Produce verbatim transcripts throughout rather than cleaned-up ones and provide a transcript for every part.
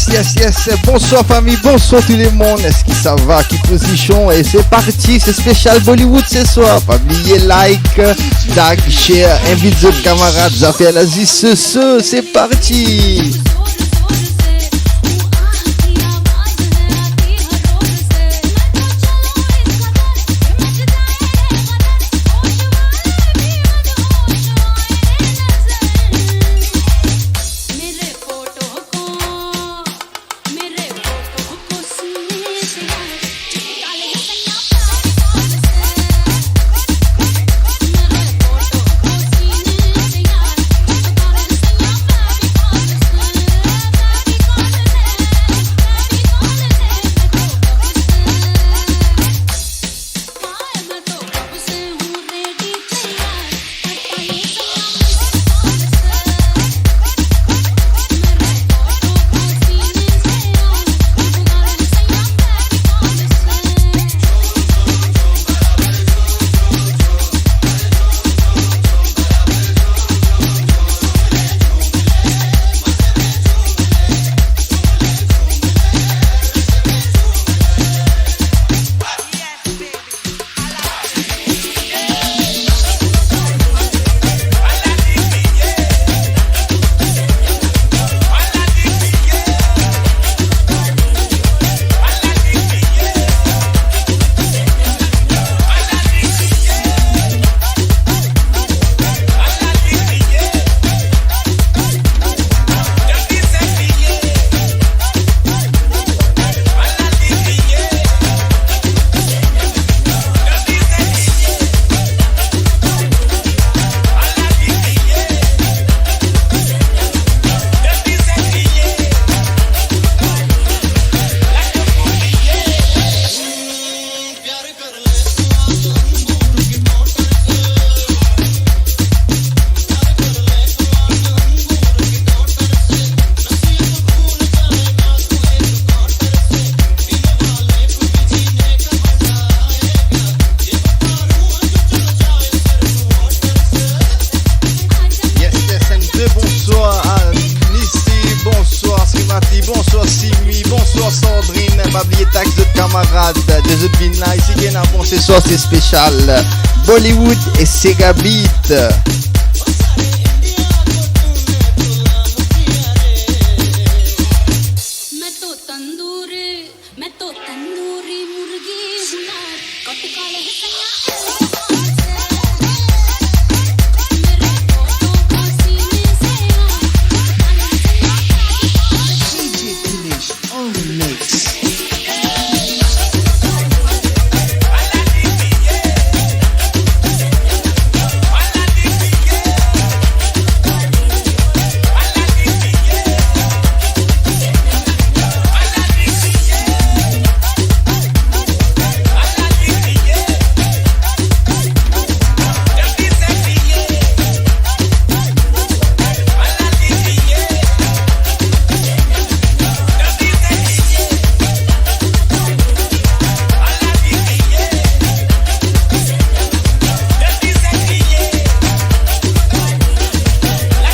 Yes, yes, bonsoir fami, bonsoir tou lemonn. Eski sa va? Ki pozision? E se parti, se spesial Bollywood se swar. Pa bliye like, tag, share, invit zot kamarad. Zafer la zis so, so, se parti. Yes, yes, enn gro bonswar a Nisi, bonswar Srimati, bonswar Simi, bonswar Sandrine. Pa bliye tag zot kamarad, de zot vinn la. Isi ki ena bon se swar, se spesial Bollywood e Sega Beat.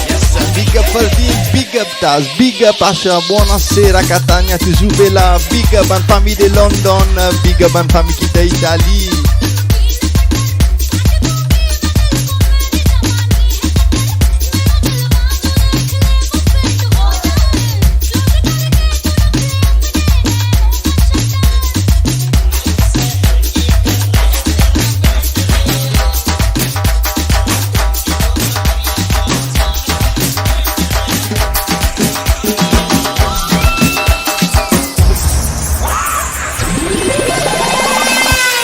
Yes, big up Faldin, big up Taz, big up Asha, buonasera Catania, touzour pe la, big up bann fami de London, big up bann fami ki dan Itali.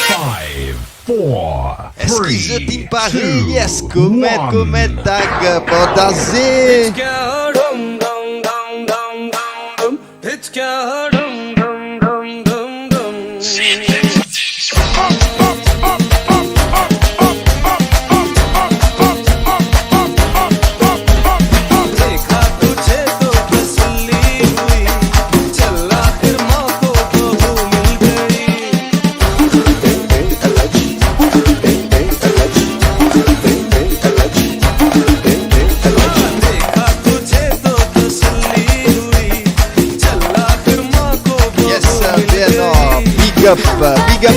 Five, four, three, two, one. Eski zot inn pare? Yes, comment, comment, tag, partaze.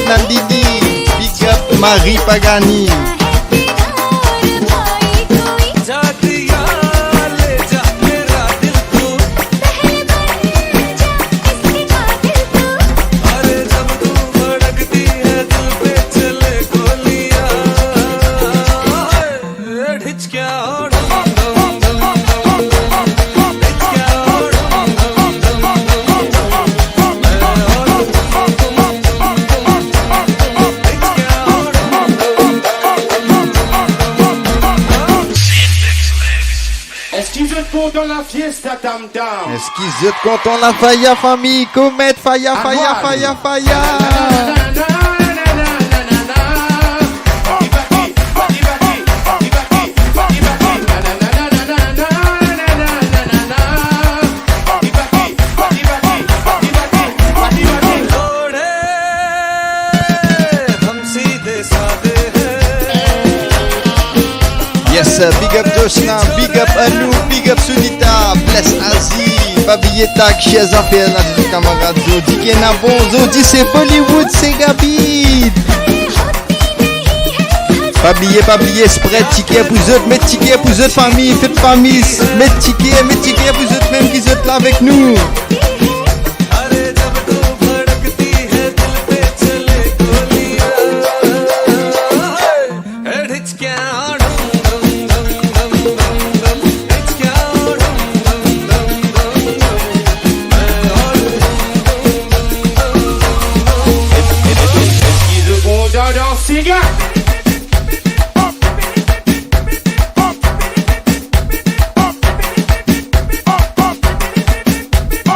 Nandini, big up Marie Pagani. Eski zot kontan la fiesta, tam tam? Eski zot kontan la faya, fami? Komet faya, faya, faya, faya. Yes, big up Josna, big up Anou, big up Sunita, bless Azi. Pa bliye tag, share zafer la, kamarad. Zordi ki ena bon, zordi se Bollywood, se Gaby. Pa bliye, pa bliye, spread tiket pou zot, met tiket pou zot fami, fet fami, met tiket, met tiket pou zot mem ki zot la avek nou.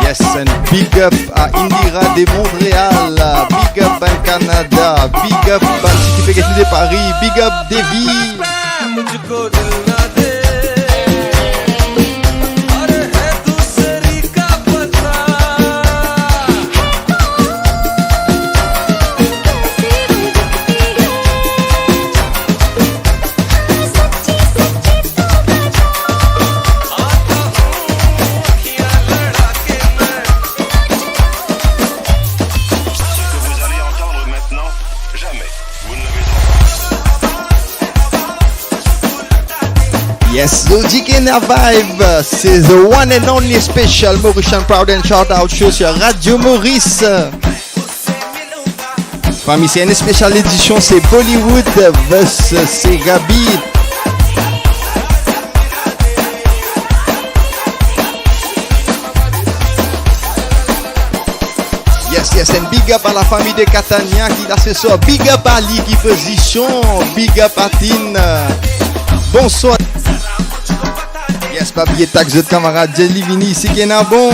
Yes, and big up à Indira de Montréal, big up à Canada, big up à City Vegas de Paris, big up Davy. Ce que vous allez entendre maintenant, jamais vous ne l'avez entendu. Yes, zordi ki ena vibe, se the one and only special Mauritian Proud and Shout Out Show sur Radio Maurice. Fami, se enn special edision, se Bollywood versus se Gaby. Yes, yes, and big up à la famille de Catania ki la se swar. Big up à Liki Position, big up à Tin. Bonsoir. Yes, pa bliye tag zot kamarad, Jelly vini isi, ki ena bon.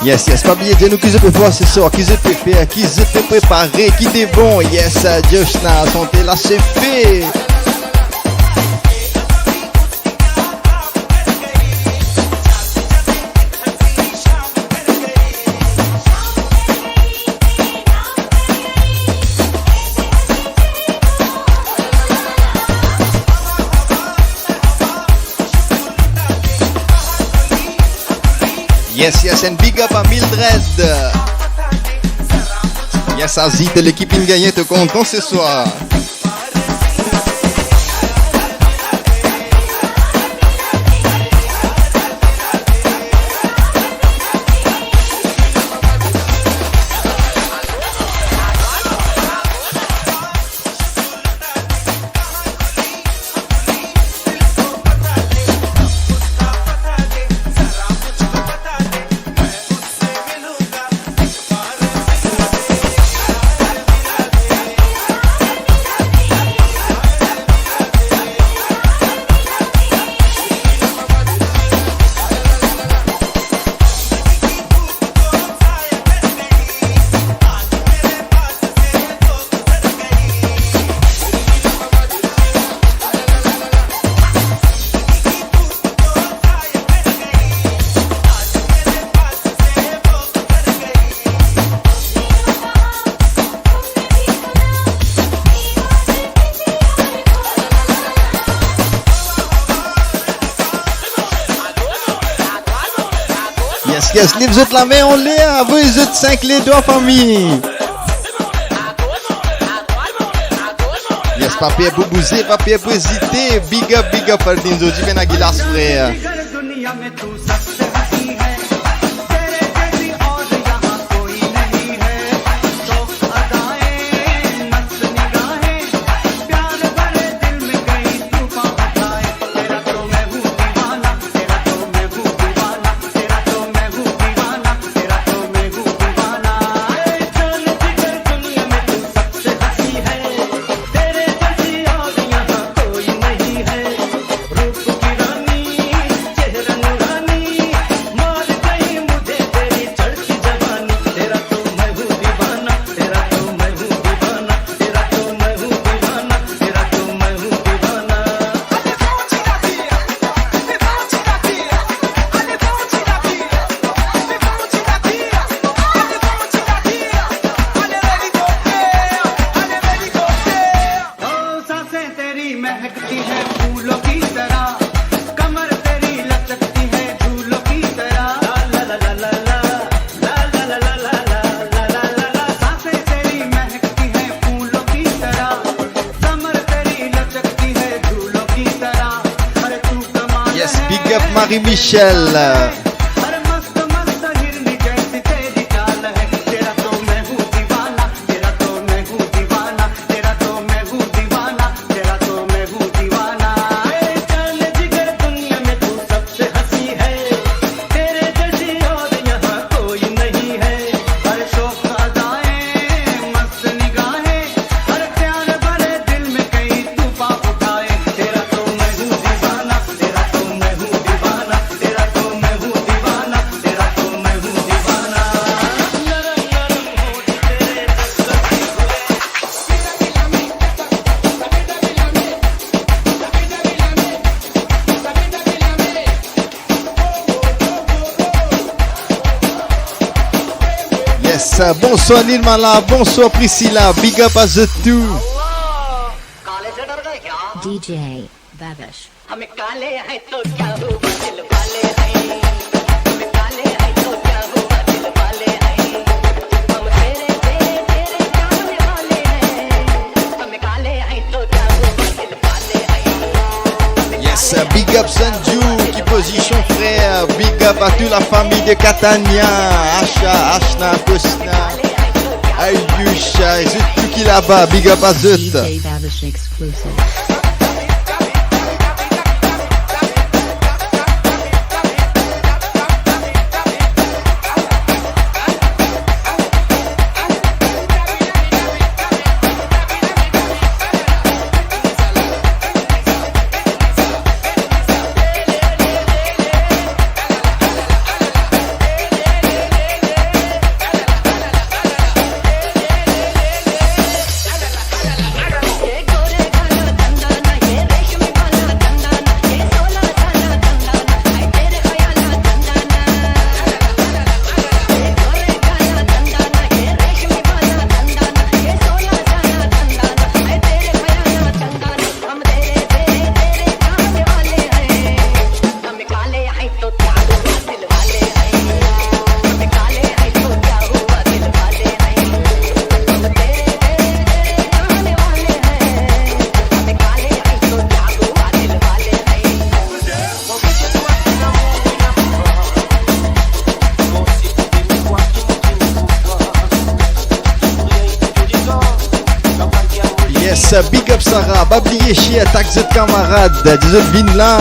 Yes, yes, pa bliye dir nou ki zot pe fer se swar, ki zot pe fer, ki zot pe prepare, ki de bon. Yes, Joshna, sante la se fe. Yes, yes, and big up à Mildred. Yes, Azi, to lekip inn gagne, to kontan se swar. Yes, lev zot lame anler, avoy zot sink ledwa, fami. Yes, pa per pou bouze, pa per pou ezite. Big up, big up, Aldin Zodi, pena gilas, frer. Yes, big up Marie-Michel. Yes, bonswar Nilmala, bonswar Priscilla, big up à zot tou. D J Babish. Yes, big up Sanju, ki pozision frer, big up à toute la famille de Catania, Asha, Ashna, Kosna, Ayush, zot tou ki laba, big up à zot. D J Babish exclusive. Yes, big up Sarah, pa bliye share, tag zot kamarad, dir zot vinn la.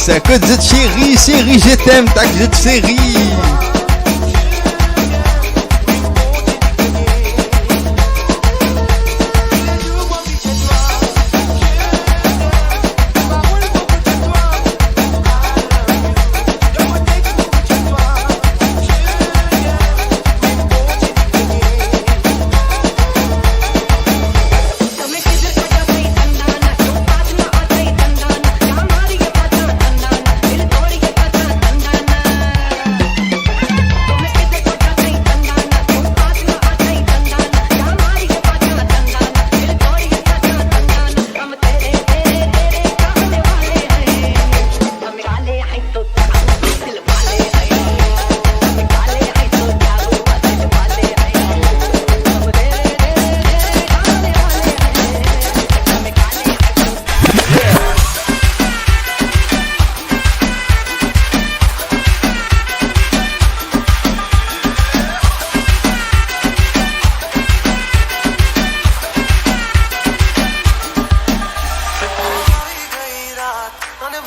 Yes, kot zot seri, seri, je t'aime, tag zot seri. Yes, Turn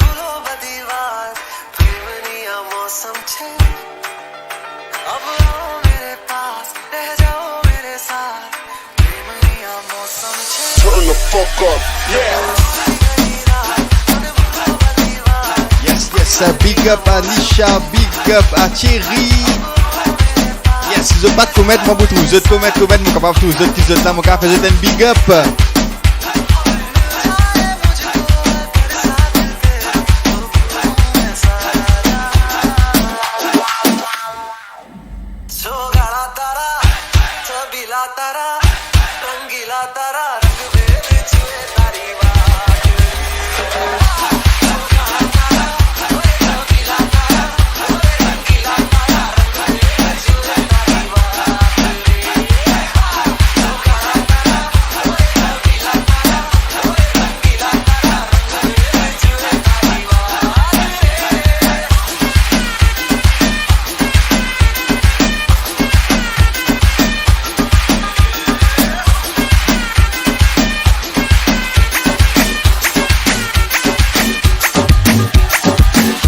the fuck up. Yeah. Yes, yes, uh, big up à Nisha, big up à Thierry. Yes, si zot pa koment, mo pou trouv zot, koment, koment, mo kapav trouv zot, ki zot la, mo kapav fer zot enn big up.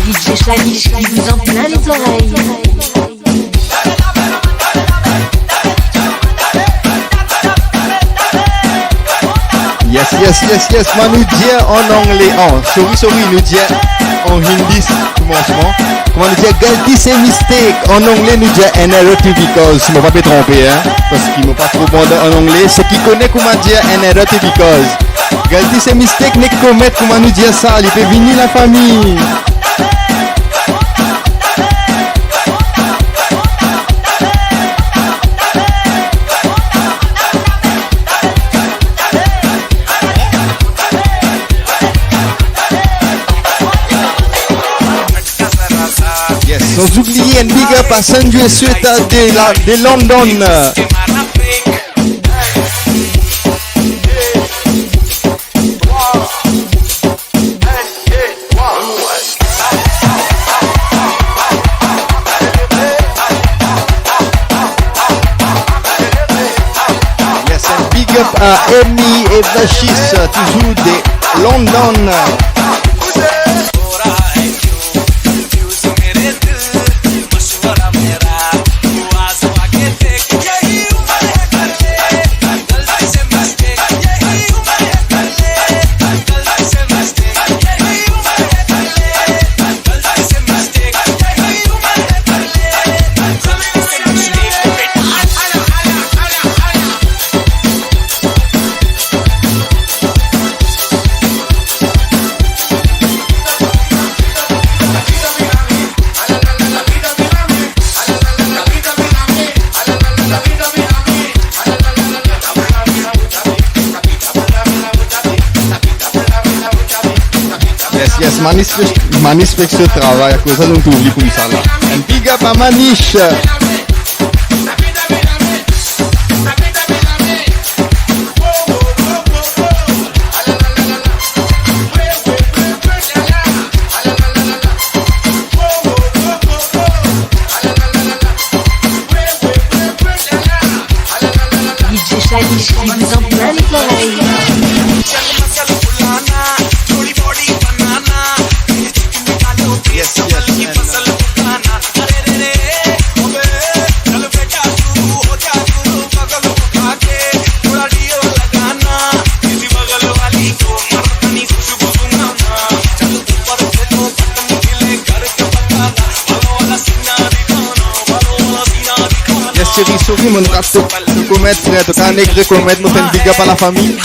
D J Shanish qui vous en plein les oreilles. Yes, yes, yes, yes, kouma nou dir an angle, oh, sorry, sorry, nou dir an hindi, koumansman. Kouma nou dir galti se mistake, an angle nou dir an error to be caused, si mo pa pe tronpe, hein, parski mo pa tro bon an angle, seki kone kouma dir an error to be caused. Galti se mistake, nek komet, kouma nou dir sa, li pe vini lafami. Yes, sans oublier un big up à Sanjay Sweta de la, de London. Yes, un big up à Amy et Vachis, toujours de London. Yes, yes, Manish, Manish fek so travay, akoz sa nou trouv li koumsa la. And big up à Manish. D J Shanish qui vous en plein les oreilles. Yes, yes, yes. Yes, Thierry, sorry, mo rate to, to koment, frer, to kapav nek rekoment, mo fer enn big up à lafami.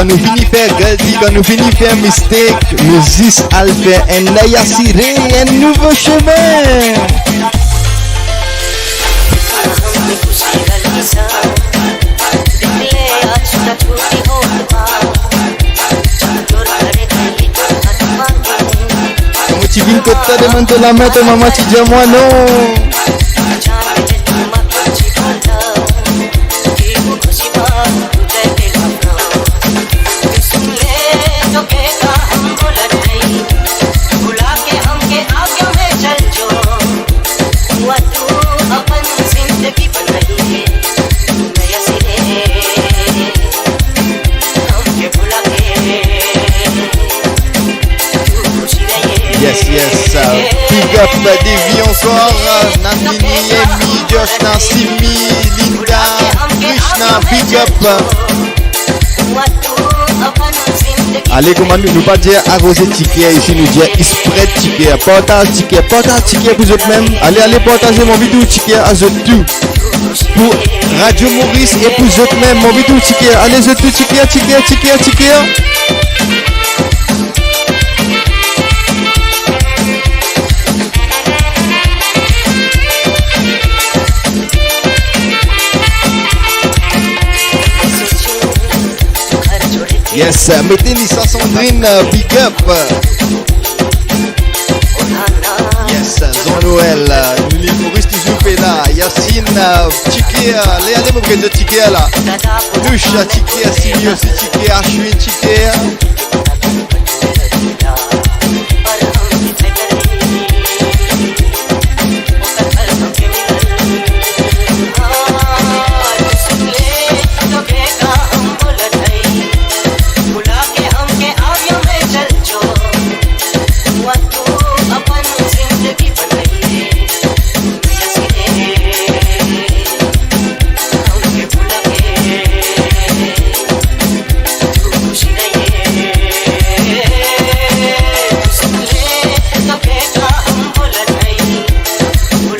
Kan nou fini fer galti, kan nou fini fer mistek, nou zis al fer enn lay asire, enn nouvo sime. Kan mo ti vinn kot twa, demann to lame, to mama ti dir mwa non. Yes, yes, uh, big up, uh, Davy ankor, uh, Nandini, Amy, Josh, Nassimi, Linda, Krishna, big up. Ale, kouma nou, nou pa dir aroze tiker isi, nou dir spread tiker, partaz tiker, partaz tiker pou zot mem. Ale, ale, partaze, mo anvi trouv tiker a zot tou. Pou Radio Maurice e pou zot mem, mo anvi trouv tiker. Ale, zot tou, tiker, tiker, tiker, tiker. Yes, mete Nissa Sandrine, big up. Yes, Jean-Noël, nou lil Moris touzour pe la. Yacine, tiker, ale, ale, mo get tiker la. Nusha, tiker, Sylvie osi, tiker, Ashwin, tiker.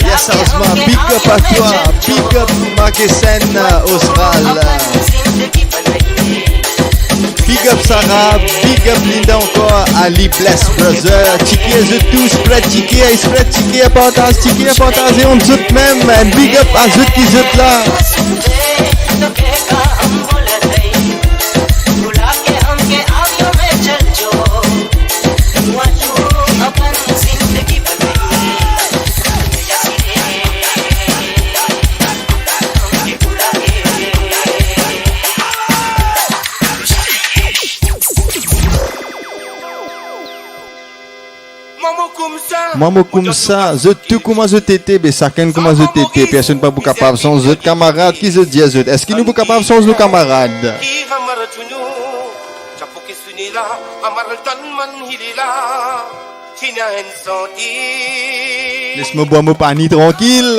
Yes, Azma, big up à toi, big up Marc Essen, Osral. Big up Sarah, big up Linda ankor, Ali Bless Brother. Tiker zot tou, spread tiker, spread tiker, partaz tiker, partaz e zot mem, and big up a zot ki zot la. Mwa mo koumsa, zot tou kouma zot ete, be sakenn kouma zot ete, personn pa pou kapav sanz zot kamarad. Ki zot dir zot? Eski nou pou kapav sanz nou kamarad? Les mo bwar mo pani trankil.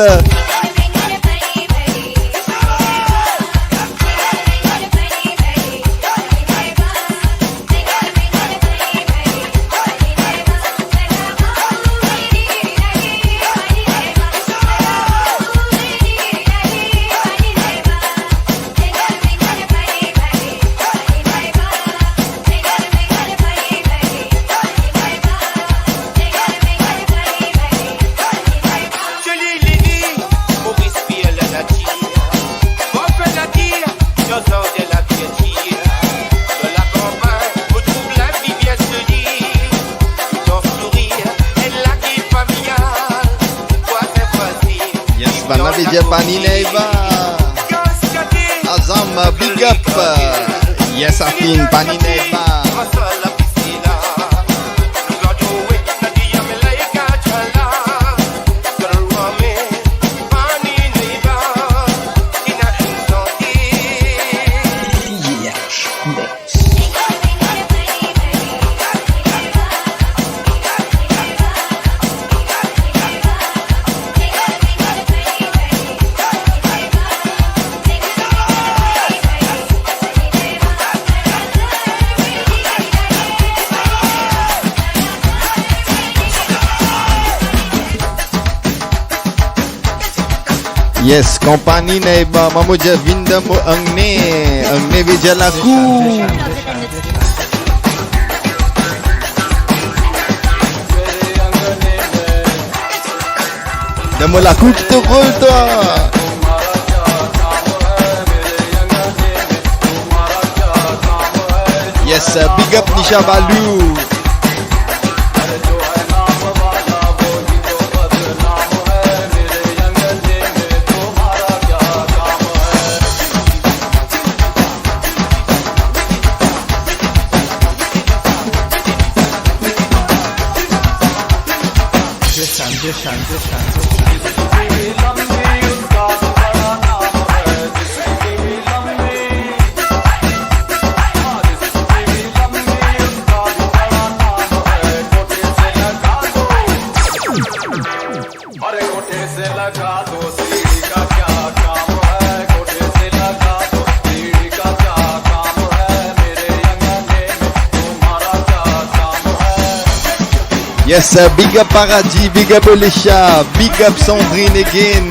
Yes, bann la ve dir pani neva. Azam, big up. Yes, Afin, pani neva. Yes, konpani neva, mama mo dir vinn dan mo angne, angne ve dir lakour. Mo lakour ki to rol twa. Yes, big up Nisha Balou. Yes, uh, big up Paradis, big up Elisha, big up Sandrine again.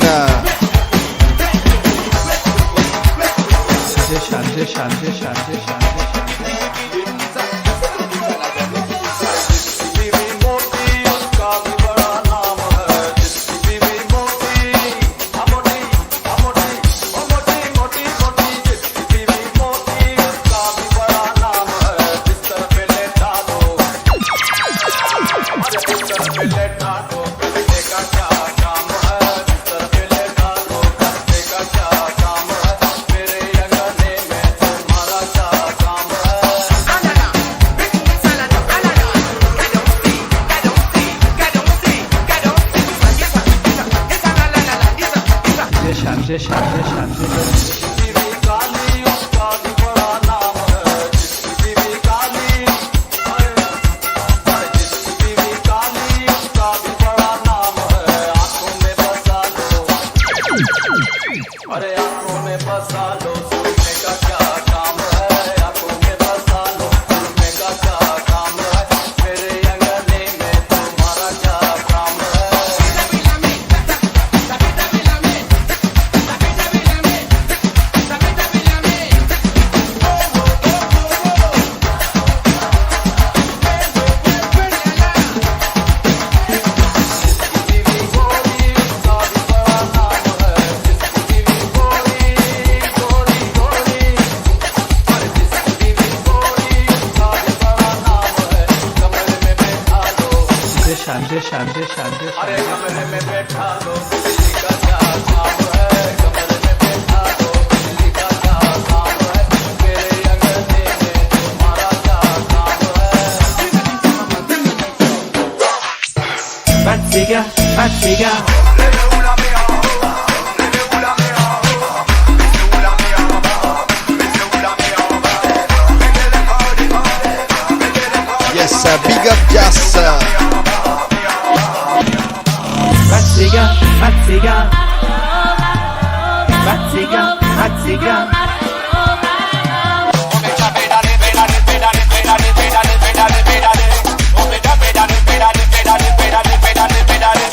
Yes, uh, big up Jas.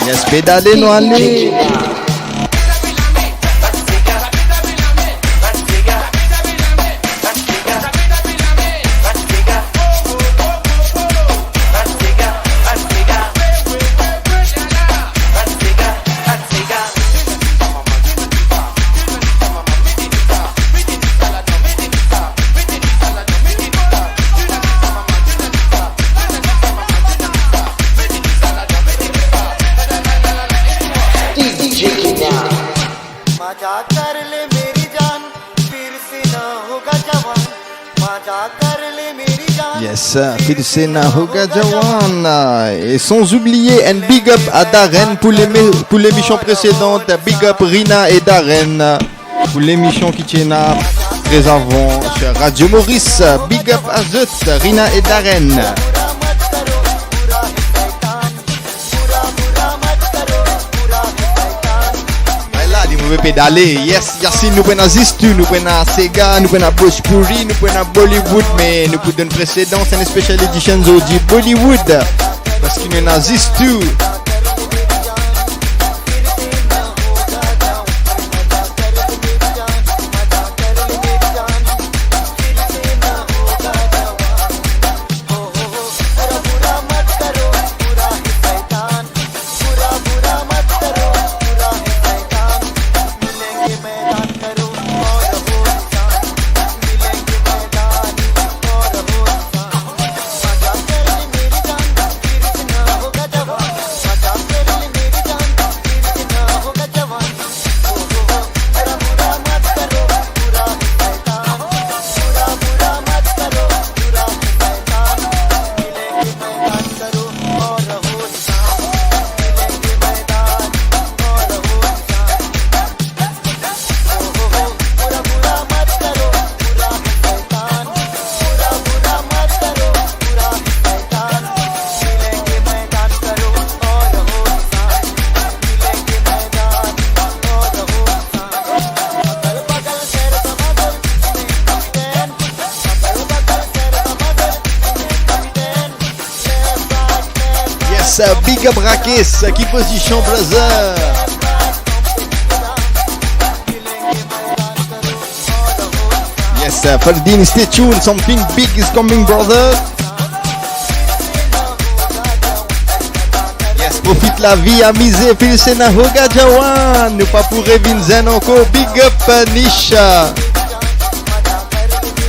Yes, pedale nou ale. Yes, fir se na hoga jawan. E san oubliye enn big up a Darren pou lemi-, pou lemision presedan. Big up Rina e Darren pou lemision ki ti ena tre avan sur Radio Maurice. Big up a zot, Rina e Darren. Ala, li move pedale. Yes, Yassine, nou pou ena zis tou, nou pou ena sega, nou pou ena bhojpuri, nou pou ena Bollywood, me nou pou donn presedans, enn special edition zordi Bollywood, parski nou ena zis tou. Big up Rakesh, ki pozision, brother? Yes, uh, Ferdin, stay tuned, something big is coming, brother. Yes, profit lavi, amize, fil sena, hoga Jawan. Nou pa pou revinn zenn ankor. Big up, uh, Nisha.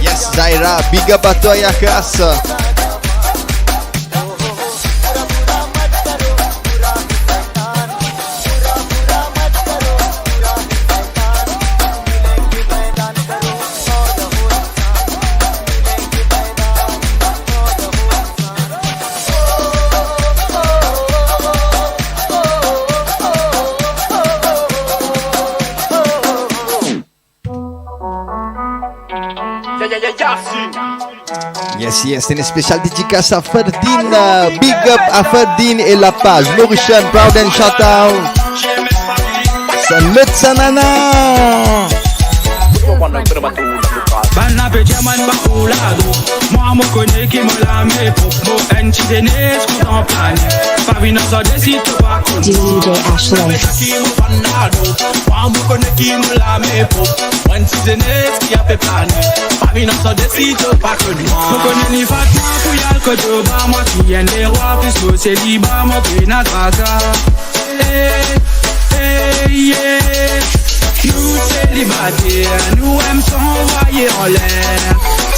Yes, Zaira, big up à toi, Yakas. Yes, yes, une spéciale dédicace à Ferdin. Big up à Ferdin et la page Mauritian Proud and Shout Out. Salut, Sanana. Bann la pe dir mwa pa oulado. Mwa mo kone ki mo lame prop, mo enn ti zenes kontan plane. Pa vinn ansanm si to pa konn mwa. D J Ashley. Ki mo bann lado. Mwa mo kone ki mo lame prop, mo enn ti zenes ki ape plane. Pa vinn ansanm si to pa konn mwa. Mo kone ni Fatma pou al kot Joba, mwa ki enn lerwa, plis mo seliba, mo pena traka. Hey, hey, yeah. Nou selibater, nou enn anvoye anler.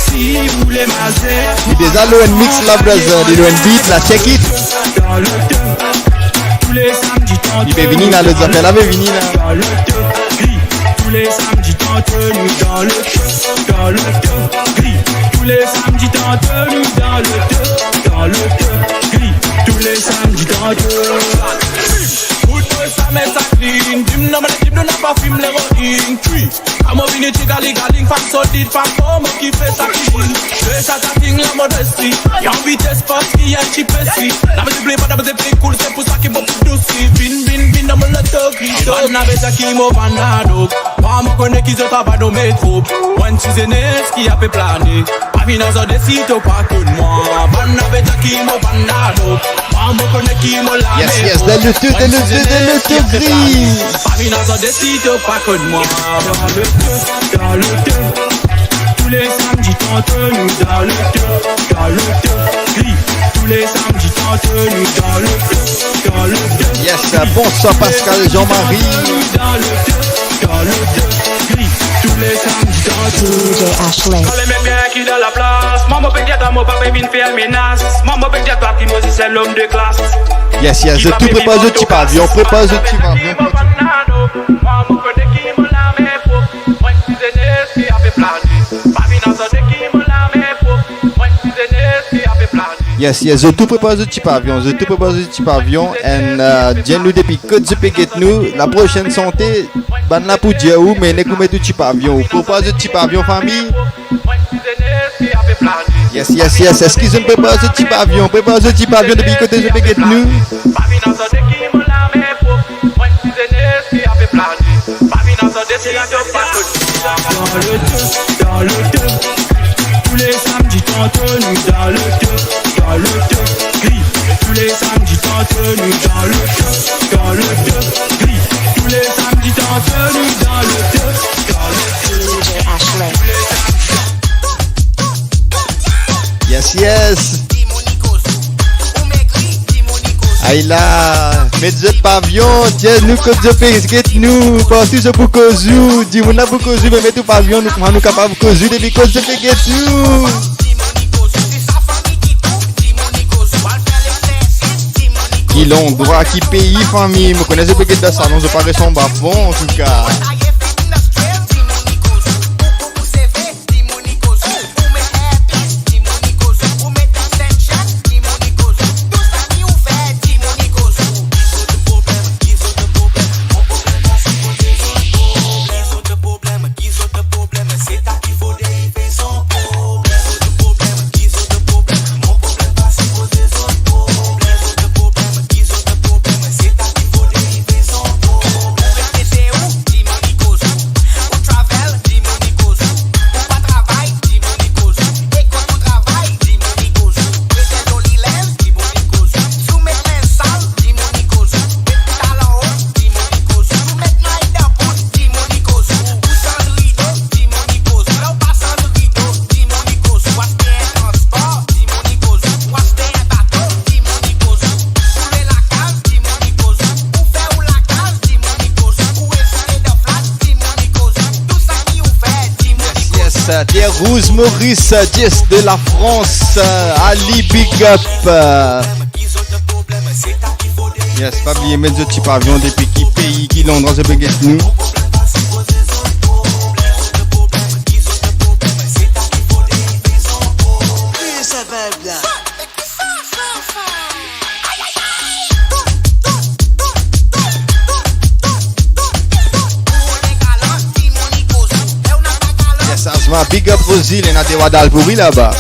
Si ou le mazer. Li deza lor enn mix la, brother, li lor enn beat la, check it. Dan le deux, tou le samdi trant, li pe vini la, lot zafer la pe vini la. Dan le deux, tou le samdi trant, nou dan le deux, dan le deux, tou le samdi trant, nou dan le deux, dan le deux, tou le samdi trant. Bout boy, sa met sa clean. Dim non, mo dim nou napa fim leroin. Kwi. Amo vini ti gali gali, fam solid, fam fo, mo ki fer sa ki vinn. Fer sa ta ting la modesti. Li an vites parski li ti pesi. La mo ti pli pa, la mo ti pli cool, se pou sa ki mo pou dousi. Vinn, vinn, vinn dan mo loto, grito. Bann la pe dir ki mo bann lado. Mwa mo kone ki zot ava nome trop. Mo enn ti zenes ki ape plane. Pa vinn ansanm si to pa konn mwa. Bann la pe dir ki mo bann lado. Mwa mo kone ki mo lame. Yes, yes, dan le deux, dan le deux, dan le deux, gri. Pa vinn ansanm si to pa konn mwa. Dan le deux, dan le deux. Tou le samdi trant, nou dan le deux, dan le deux, gri. Tou le samdi trant, nou dan le deux, dan le deux. Yes, bonsoir Pascal Jean-Marie. Dan le deux, dan le deux, gri. Tou le samdi trant. D J Ashley. Kan le mem bien ki dan laplas, mwa mo pe get twa, mo pa pe vinn fer menas. Mwa mo pe get twa ki mo se enn lom de klas. Yes, yes, zot tou prepar zot ti pavion, prepar zot ti pavion. Mwa mo kone ki mo lame prop, mo enn ti zenes ki ape plane. Pa vinn ansanm ki mo lame prop, mo enn ti zenes ki ape plane. Yes, yes, zot tou prepar zot ti pavion, zot tou prepar zot ti pavion, and, euh, dir nou depi kot zot pe get nou, la prosenn sante, bann la pou dir ou, me nek ou met ou ti pavion, ou prepar zot ti pavion, fami. Yes, yes, yes. Eski zot prepar zot ti pavion? Prepar zot ti pavion depi kote zot pe get nou. Dan le deux, dan le deux. Tou le samdi trant, nou dan le deux, dan le deux, gri. Tou le samdi trant, nou dan le deux, dan le deux, gri. Tou le samdi trant, nou dan le deux, dan le deux. Ashley. Yes, yes. Ay la, met zot pavion, dir nou kot zot pe get nou, partou zot pou koz ou, dimoun la pou koz ou, me met ou pavion, nou, nou kapav koz ou depi kot zot pe get nou. Ki landrwa, ki pei, fami, mo kone zot pe get dan salon, zot pa res anba pon, antouka. Rose Maurice, Jess de la France, euh, Ali, big up. Euh, yes, pa bliye met zot ti pavion depi ki pei, ki landrwa zot pe get nou. Yes, Azma, big up Rosie, ena de wadal pou li laba.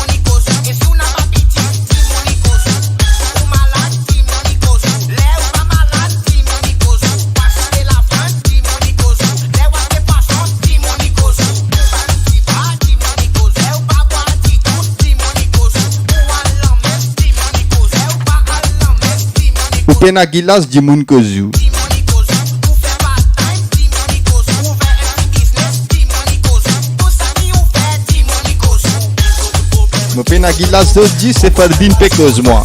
Ou pena gilas, dimoun koz ou. Mo pena gilas, zot dir se Ferdin pe koz mwa.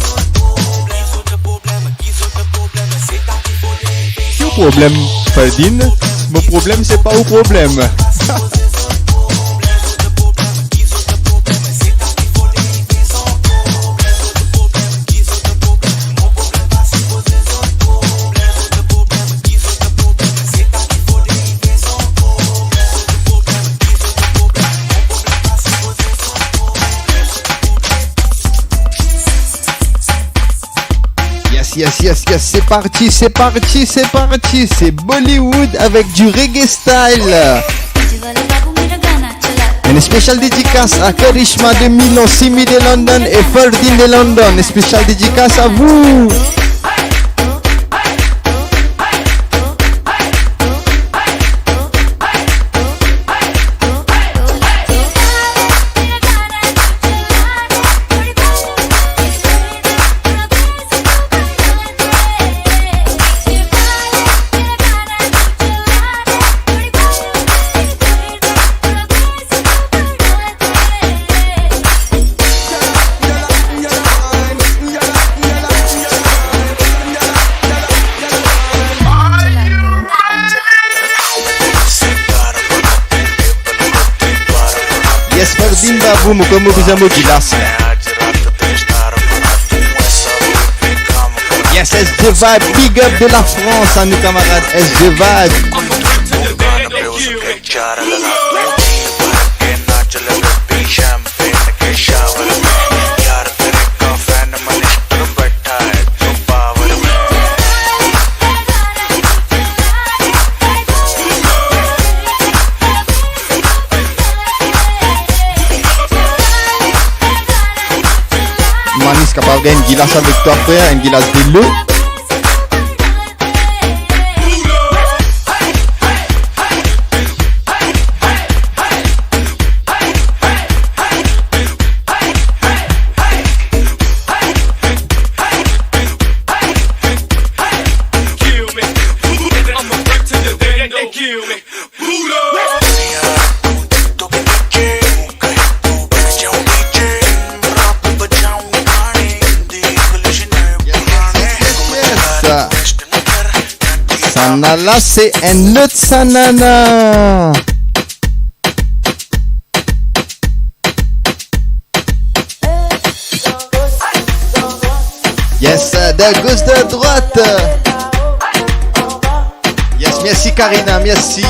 Ki ou problem, Ferdin? Mo problem, se pa ou problem. Yes, yes, yes, yes, c'est parti, c'est parti, c'est parti. C'est Bollywood avec du reggae style. Une spéciale dédicace à Karishma de Milan, Simi de London et Ferdin de London. Une spéciale dédicace à vous. Yes, Ferdin Babou, mo kouma bizin mo gilas. Yes, S D Vibe, big up de la France, à nos camarades S D Vibe. Manis kapav gagn enn gilas avek twa, frer, enn gilas delo. Yes, yes, yes, yes. Sa la, se enn lot sanana. Yes, de gos, de drwat. Yes, mersi Karina, mersi.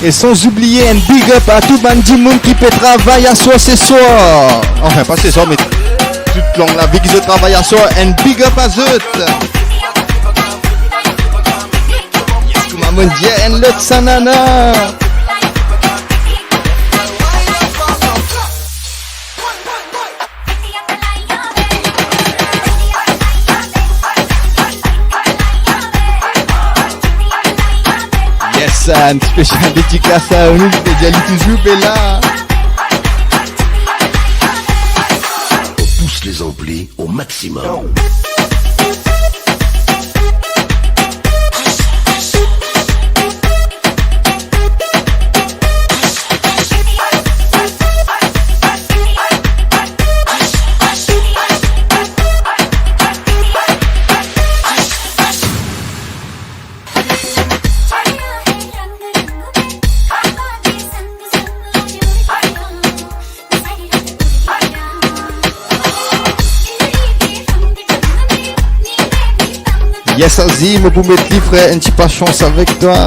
E san oubliye enn big up a tou bann dimoun ki pe travay aswar, seswar. Anfin, pa seswar, me tout long lavi ki zot travay aswar, enn big up a zot. Yes, kouma mo dir, enn lot sanana. Yes, enn spesial dedikas a ou, nou pe dir li touzour pe la. Ampli au maximum. Yes, Azim, mo pou met li, frer, enn ti pasians avek twa.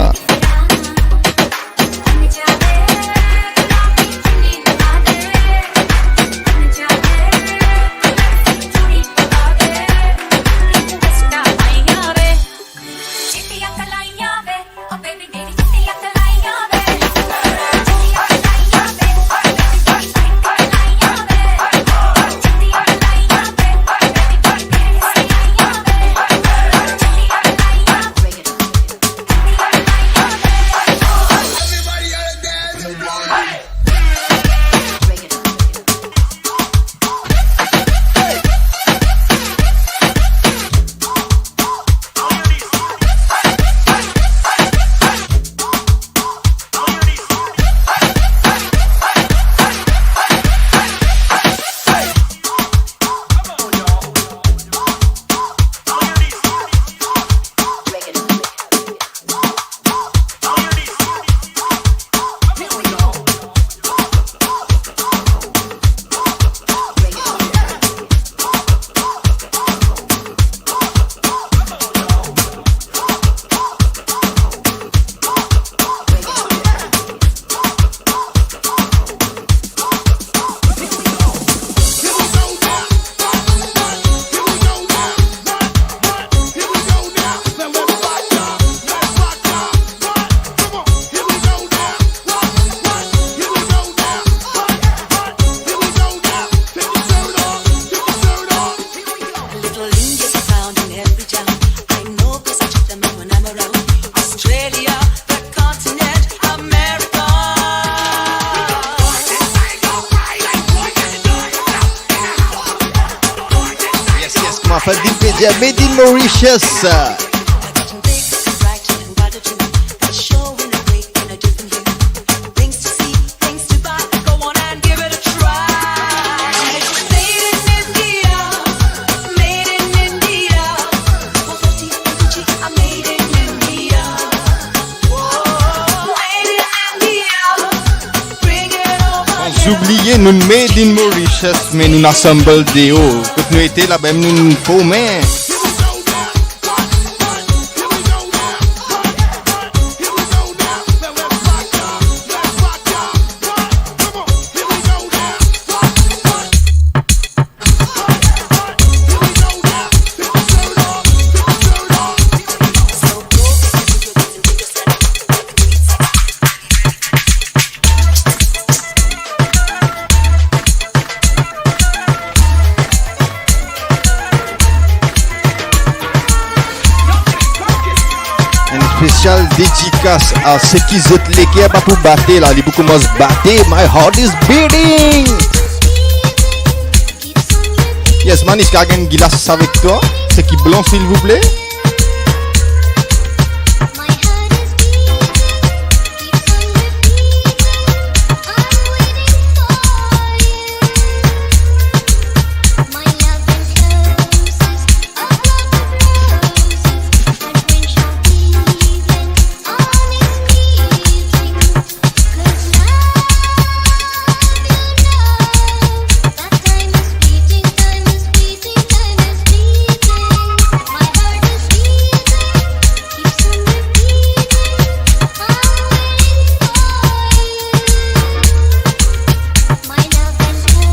Yes, yes, kouma fer vinn pe dir, made in Mauritius. San oubliye nou made in Mauritius, me nou assemble deor. Kot nou ete laba, nou forme. Enn spesial dedikas a seki zot leker pa pou bate la, li pou koumans bate. My heart is beating. Yes, man, eski gagn gilas avek twa? Seki blan, silvouple.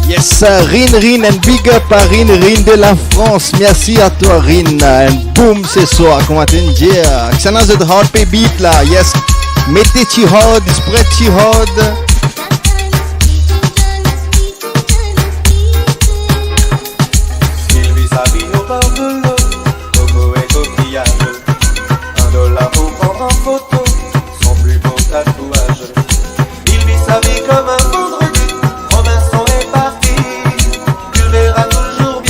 Yes, Rin Rin, and big up à Rin Rin de la France. Merci à toi, Rin. And boom, ce soir, kouma to dir. Kisannla zot hard pe beat la. Yes. Mete ti hard, spread ti hard. Sylvie Savino par dolo, coco et coquillage. Un dollar pour prendre en photo son plus beau tatouage. Il vit sa vie comme un vendredi. Robinson est parti. Tu le verras toujours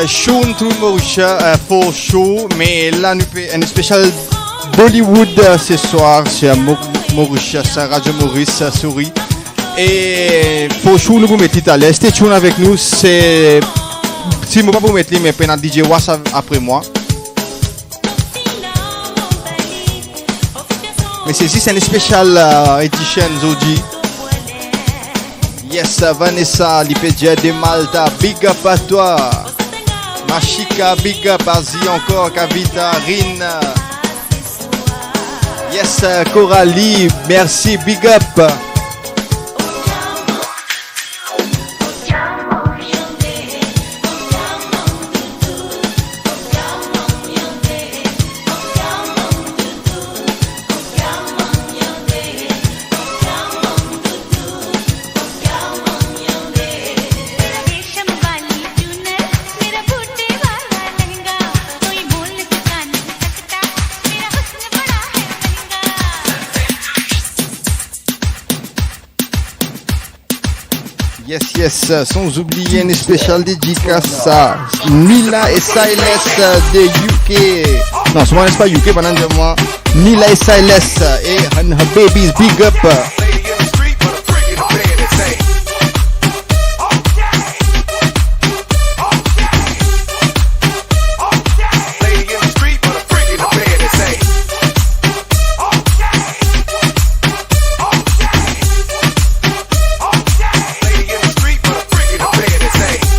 Show to Mauritius, euh, for show, me la nou pe enn spesial Bollywood, euh, ce soir sur Mo-, Mauritius, euh, Radio Maurice, euh, sorry. E for show nou pou met li taler. Stay tuned avek nou. Se, si mo pa pou met li, me pena D J Was ap-, apre mwa. Me se zis enn spesial, euh, edition zordi. Yes, Vanessa, li pe dir de Malta, big up à toi. Mashika, big up, Azi ankor, Kavita, Rin. Yes, Coralie, merci, big up. Yes, yes, euh, sans oublier une spéciale dédicace à Nila et Silas, euh, de U K. Non, c'est pas U K, bann-la dir mwa. Nila et Silas, euh, et her babies, big up.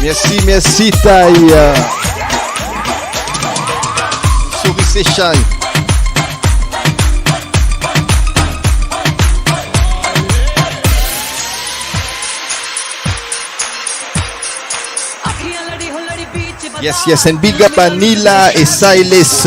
Merci, merci, Tay. Souris Seychelles. Yes, yes, and big up à Nila et Silas.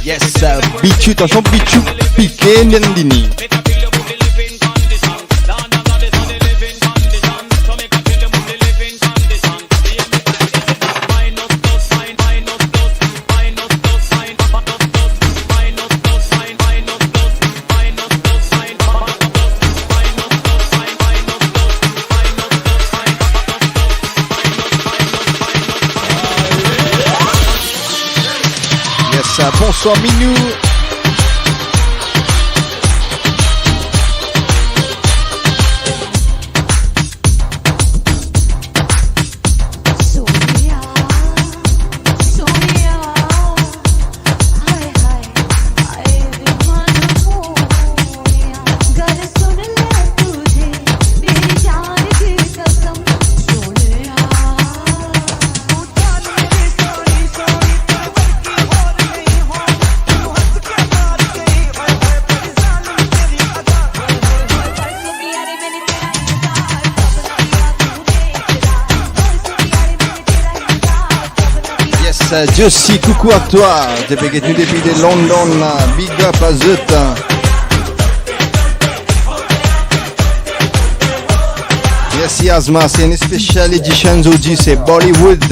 Yes, uh, Bichu, atansion, Bichu pike Nandini. Yes, bonsoir Minou. Yes, Josie, coucou à toi. Depi ki nou depi de London, big up à zot. Merci Azma, c'est une spéciale édition aujourd'hui, c'est Bollywood.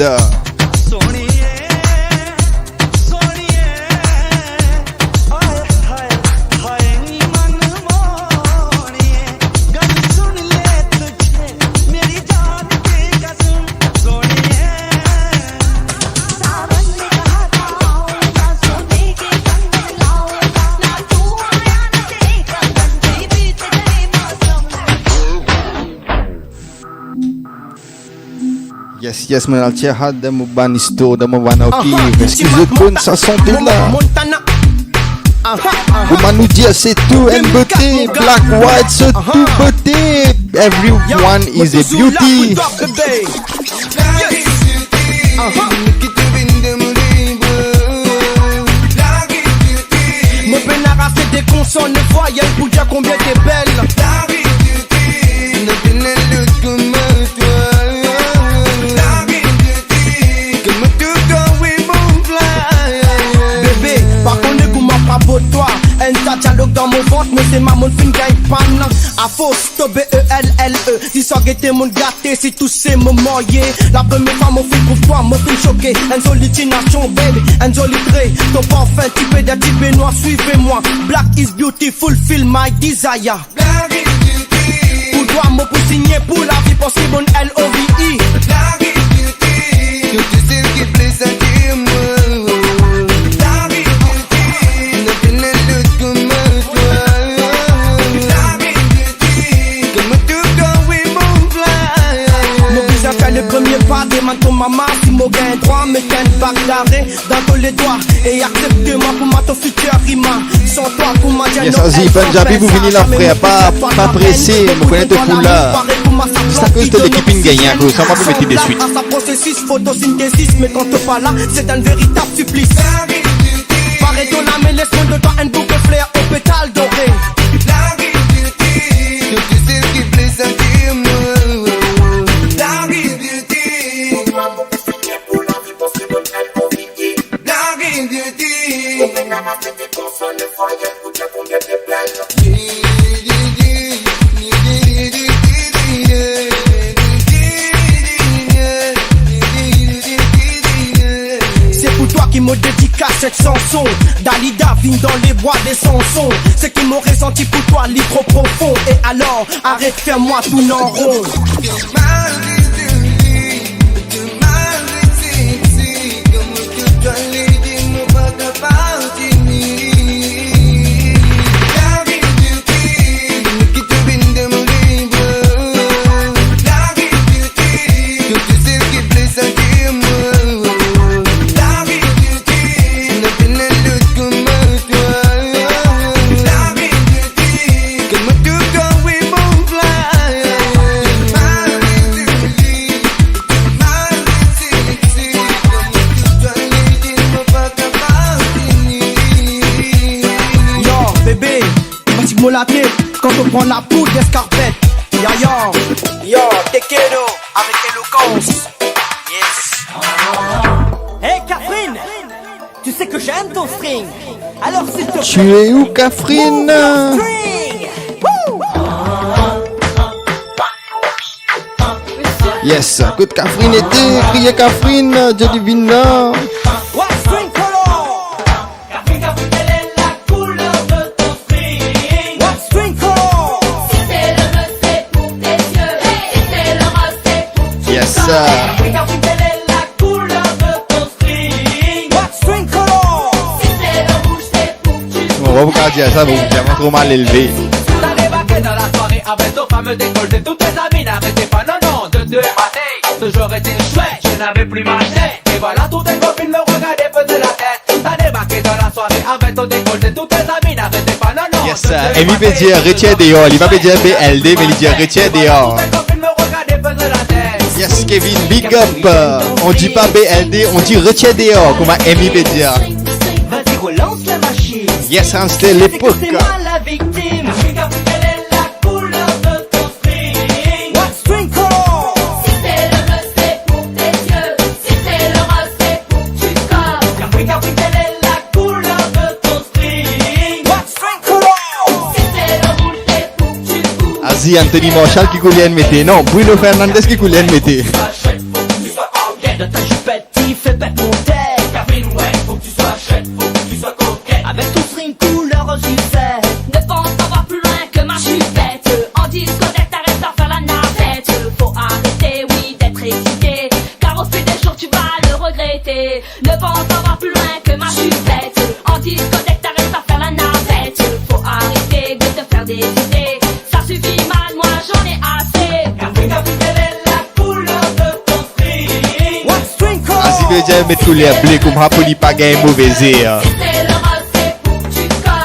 Yes, yes, mon al check out dan mo bann histoire, dan mo bann archive. Eski zot konn sa son la? Montana. Aha, aha. Kouma nou dir, se tou enn bote, Black White, se tou bote. Everyone is a beauty. Yo, mo touzour la pou twa, bébé. Yes. Aha. Mo pena aste de konsann, de vwayal pou dir konbien to bel. Bébé, pa kone kouma pa bot twa. Enn ta dialog dan mo vant, me se mama monn finn gagn pann. Afos to B E L L E, zis gete monn gate, si tou se mo marye. La premie fwa mo finn trouv twa, mo finn soke. Enn zoli ti nasion, baby, enn zoli tre. To parfin, ti pe dan ti benwar, suivez-moi. Black is beautiful, feel my desire. Pou twa, mo pou signe pou lavi, paski mo L O V E. Mo bizin fer le premie pa, demann to mama si mo gagn drwa met enn bag lare dan to ledwa e aksepte mwa kouma to fitir ima. San twa kouma Yes, Azi, Punjabi pou vini la, frer, pa, pa prese, mo kone to pou la. Sa koz to lekip inn gagne, akoz sa, mo pe mete deswit. Sa prosesis fotosintezis, me kan to pa la, se enn veritab siplis. Pare to lame, les mo donn twa enn bouke fler o petal dore. Se pou twa ki mo dedikas set sanson. Dalida vinn dan lebwa de sanson. Seki mo resanti pou twa, li tro profon. E alor, aret fer mwa tourn an ron. Yo, bebe, fatig mo latet kan to pran lapoud eskarpet. Ya, ya. Yo, Tekeno avek Elokans. Yes. Hey, Kafrine, tu sais que j'aime ton string. Alors, s'il te plaît, Tu es où, Kafrine? Move ton string. Woo! Yes, kot Kafrine ete, kriye Kafrine, Johnny vinn la. What's drink color? Kafrine, Kafrine, quelle est la couleur de ton string? What's drink color? C'était le rosé pour tes yeux, c'était le rosé pour ton Yes, corps. Sir. Kafrine, Kafrine, quelle est la couleur de ton string? What's drink color? C'était le rouge, c'est pour tu Bon, on va vous dire ça, vous êtes vraiment trop mal élevé. T'as débarqué dans la soirée avec ton fameux décolleté. Tous tes amis n'arrêtaient pas, non, non, de te mater. Toujours est-il chouette, je n'avais plus ma tête. Et voilà, toutes tes copines me regardaient, faisaient la tête. T'as débarqué dans la soirée avec ton décolleté. Tous tes amis n'arrêtaient pas, non, non, Yes, de te euh, Amy pe mater. Dir retir deor, li pa pe dir B L D, me li dir retir deor. Toutes tes copines me regardaient, faisaient la tête. Yes, Kevin, big up. Euh, on dit pas B L D, on dit retir deor, kouma Amy pe dir. Vas-y, relance la machine. Yes, Hamster, l'époque. C'est moi la victime. Kafrine, Kafrine, quelle est la couleur de ton string? What's drink color? C'était le rosé pour tes yeux, c'était le rosé pour tu corps. Kafrine, Kafrine, quelle est la couleur de ton string? What's drink color? C'était le rouge, c'est pour tu goût. Azi, Anthony Marshall ki kouleur inn mete. Non, Bruno Fernandes ki kouleur inn mete. Dans ta jupette, tu fais pète mon tête. Kafrine, ouais, faut que tu sois chouette, faut que tu sois coquette. Avec ton string couleur rose vert. Ne pense pas voir plus loin que ma jupette. En discothèque, t'arrêtes pas faire la navette. Faut arrêter, oui, d'être excité. Car au fil des jours, tu vas le regretter. Ne pense pas voir plus loin que ma jupette. En discothèque, t'arrêtes pas faire la navette. Faut arrêter de te faire des idées. Ça suffit, mal, moi j'en ai assez. Kafrine, Kafrine, quelle est la couleur de ton string? What's drink color? Azi pe dir met kouler ble kouma pou li pa gagn move zer. C'était le rosé pour tu corps.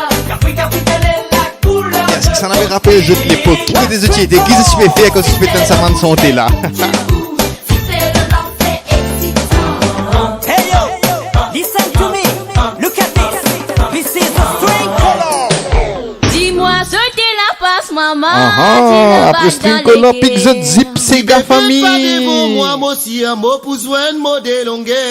Kan nou rapel zot lepok, ki kote zot ti ete, ki zot ti pe fer kan zot ti pe tann sa bann sante la? Hey yo, listen to me, look at this. This is the String Color. Dis-moi ce que la passe, maman. Aha, apre String Color, pik zot zip, sega fami. Devan mwa, mo si mo pou zwenn mo de longè.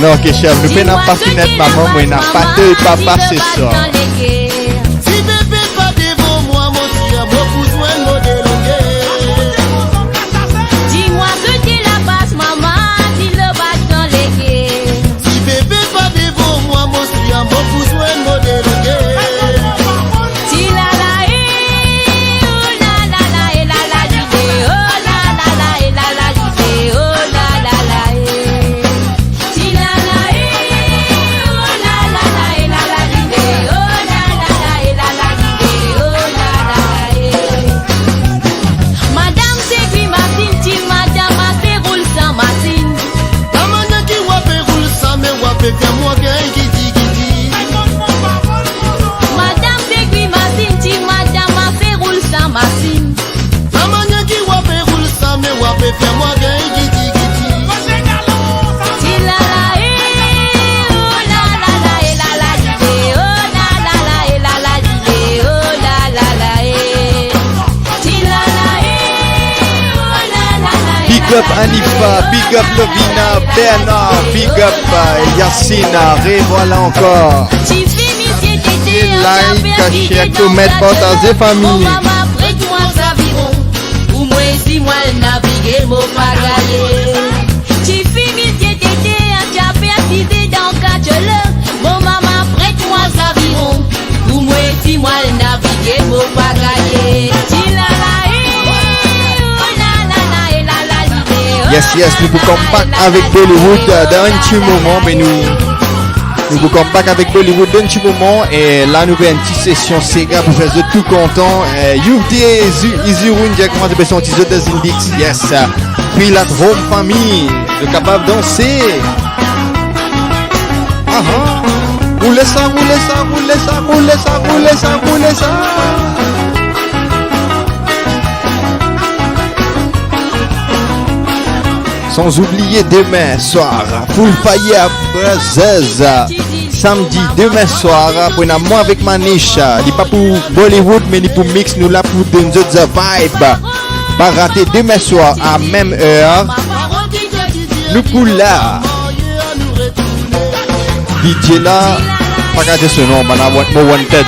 Non, ke chef, nou pena pa finn et maman, mwa ena pate papa se swar. Si bebe pa devan mwa, mo si mo pou zwenn mo de longè. Dis-moi ce que la passe, maman, dis-le pas dans les guerres. Si bebe pa devan mwa, mo si mo pou zwenn mo de longè. Ti la la, eh, oh la la la, eh la la, di, eh, oh la la la, eh la la, di, eh, oh la la la, eh. Ti la la, eh, oh la la la, eh la la, di, eh, oh la la la, eh la la, di, eh, oh la la la, eh. Madam Segwi Masinn, ti madam ase roul san masinn. Lamanier ki ou pe roul sa, me ou pe fer mwa gagn gidi gidi. Madam Segwi Masinn, ti madam ase roul san masinn. Lamanier ki ou pe roul sa, me ou pe fer mwa gagn gidi gidi. Ti la la, eh, oh la la la, eh la la, di, eh, oh la la la, eh la la, di, eh, oh la la la, eh. Big up Anifa, big up Lovina, Bernard, big up, euh, Yacine, revoilà encore. Like, share, comment, partager, famille. Pou mwa, si mwa navige, mo pa gaye. Tifi misie tete, ti ape asize dan katye le. Mo mama pret mwa zaviron. Pou mwa, si mwa navige, mo pa gaye. Ti la la, eh, oh la la la, eh la la, di, eh, oh. Yes, yes, nou pou come back avek Bollywood, euh, dan enn ti moman, me nou, nou pou come back avek Bollywood dan enn ti moman, e la nou fer enn ti sesion sega pou fer zot tou kontan. Eh, Youth Days, Izi Roun, dir kouma zot pe santi zot dan Zindix. Yes. Feel at home, fami. Zot kapav danse. Aha. Roule sa, roule sa, roule sa, roule sa, roule sa, roule sa. San oubliye demin swar, Full Fire Brothers. Samdi, demin swar, pou ena mwa avek Manish. Li pa pou Bollywood, me li pou mix, nou la pou donn zot sa vibe. Pa rate demin swar a mem er. Nou pou la. D J la, pa gade so nom, bann la mo wanted.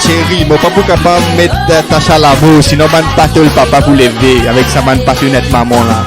Seri, mo pa pou kapav met, eh, Tasha Lamour, sinon bann patol papa pou leve avek sa bann patou net maman la.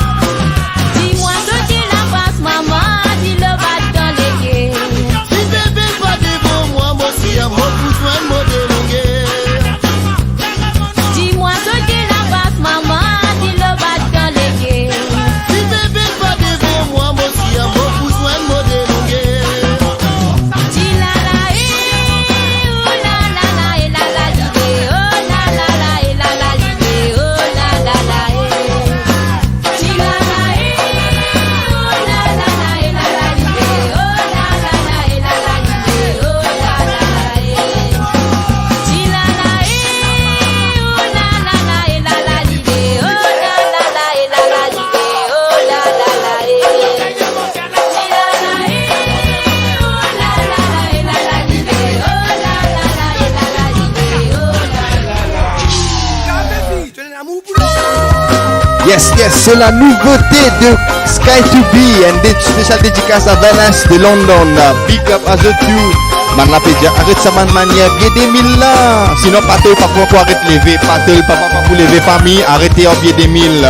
Yes, yes, c'est la nouveauté de Sky to Be, and a special dédicace à Vanessa de London. Big up à zot tou. Bann la pe dir, aret sa bann manier vye de mil la. Sinon, patol papa pou aret leve, patol papa pou leve fami, arete ar vye de mil.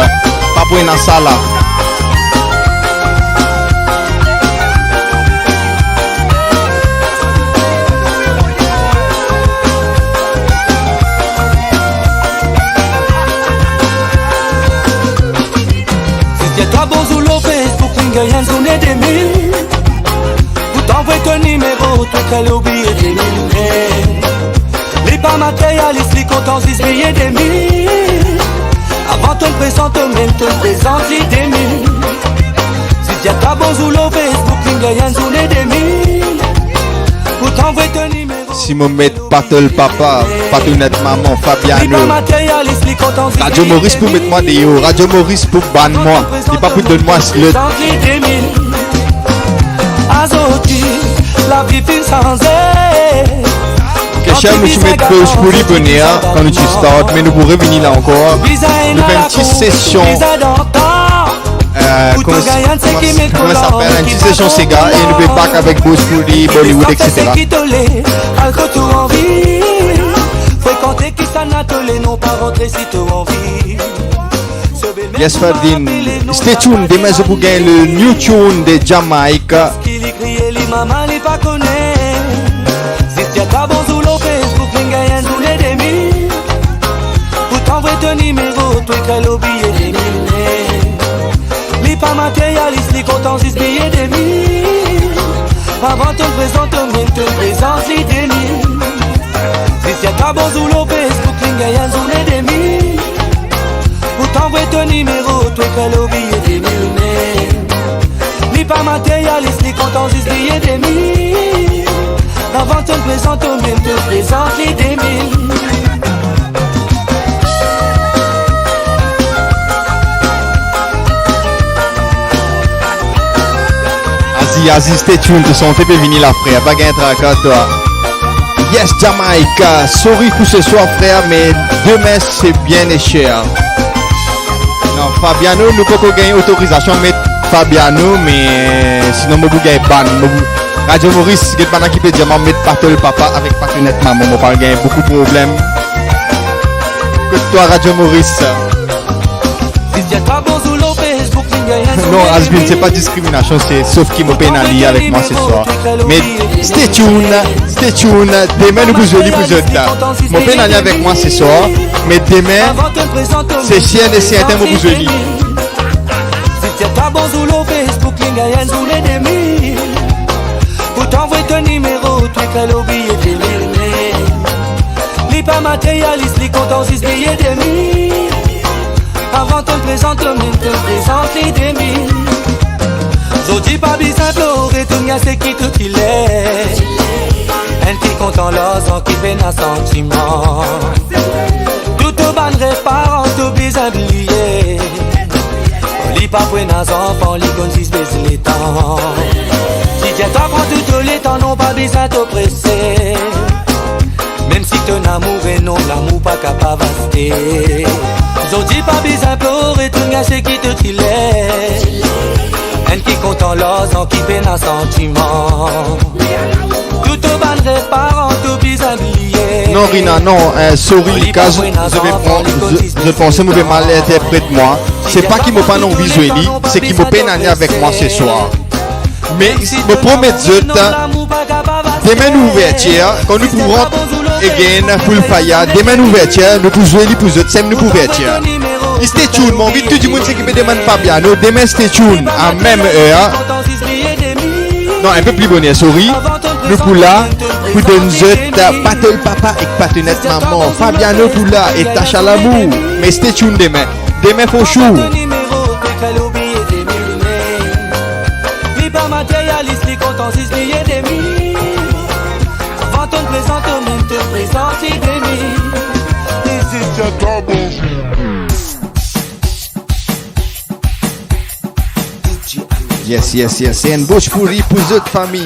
Pa pou ena sa la. Zis get twa bonzour lor Facebook, Ringa enn zourne de mil. Pou tann vre to nimero, to krwar li oubliye de mil. Li pa materialis, li kontan zis veye de mil. Avan to prezant to mem, to prezant li de mil. Si dir twa bonzour lor Facebook, li gagn enn zourne de mil. Pou tann vre to nimero. Si mo met Battle Papa, Patonet Mama, Fabiano, Radio Maurice pou met mwa deor, Radio Maurice pou bann mwa, li pa pou donn mwa slot. Azordi, lavi finn sanze. Ok, cher, nou ti met poz pou li boner, kan nou ti start, me nou pou revini la ankor. Nou fer enn ti sesion, euh, kouma, kouma, kouma sa apel, enn ti sesion sega, e nou pe back avek poz pou li, Bollywood, et cetera. Yes, Ferdin. Stay tuned, demin zot pou gagn le new tune de Jamaica. Ki li kriye, li mama, li pa kone. Zis dir twa bonzour lor Facebook, li gagn enn zourne de mil. Pou tann vre to nimero, to ekrir lor biye de mil. Li pa materialis, li kontan zis biye de mil. Avan to prezant to mem, to prezant li de mil. Zis dir twa bonzour lor Facebook, li gagn enn zourne de mil. Pou tann vre to nimero, to ekrir lor biye de mil mem. Li pa materialis, li kontan zis biye de mil. Avan to prezant to mem, to prezant li de mil. Azi, Azi, stay tuned, to sante pe vini la, frer, pa gagn traka twa. Yes, Jamaica, sorry pou se swar, frer, me demin se bien e cher. Non, Fabiano, nou poko gagn otorizasion met Fabiano, me sinon mo pou gagn ban. Mo pou, Radio Maurice, get bann ki pe dir mwa met Battle Papa avek Patonet Mama, mo pa gagn boukou problem. Kot twa, Radio Maurice? Non, Asbin, se pa diskriminasion, se sof ki mo pena li avek mwa se swar. Me stay tuned, stay tuned, demin nou pou zwe li pou zot la. Mo pena li avek mwa se swar, me demin, se sir e serten mo pou zwe li. Zis dir twa bonzour lor Facebook, li gagn enn zourne de mil. Pou tann vre to nimero, to ekrir lor biye de mil mem. Li pa materialis, li kontan zis biye de mil. Avan to prezant to mem, to prezant li de mil. Zordi pa bizin plore, tourn gagn seki to ti le. Enn ki kontan larzan, ki pena santiman. Tou to bann rev paran, to bizin bliye. Li pa pou ena zanfan, li konn zis bes letan. Zis dir twa pran tou to letan, non, pa bizin to prese. Mem si to lamour enorm, lamour pa kapav aste. Zordi pa bizin plore, tourn gagn seki to ti le. Enn ki kontan larzan, ki pena santiman. Tou to bann rev paran, to bizin bliye. Non, Rina, non, eh, sorry, Lucas, zot pe pran, zot, zot panse mo pe mal interpret mwa. Se pa ki mo pa anvi zwe li, se ki mo pena li avek mwa se swar. Me mo promet zot, demin nou ouvertir, kan nou pou rant again pou Faya, demin nou ouvertir, nou pou zwe li pou zot, sem nou pou ouvertir. Stay tuned, mo anvi tou dimoun seki pe demann Fabiano, demin stay tuned, a mem er. Non, enn pe pli boner, sorry. Nou pou la, pou donn zot, eh, Battle Papa ek Patonet Mama. Fabiano pou la, e Tasha Lamour. Me stay tuned demin. Demin for sure. Li pa materialis, li kontan zis biye de mil. Avan to prezant to mem, to prezant li de mil. Li zis dir twa bonzour. Yes, yes, yes. Se enn bouz pou li, pou zot fami.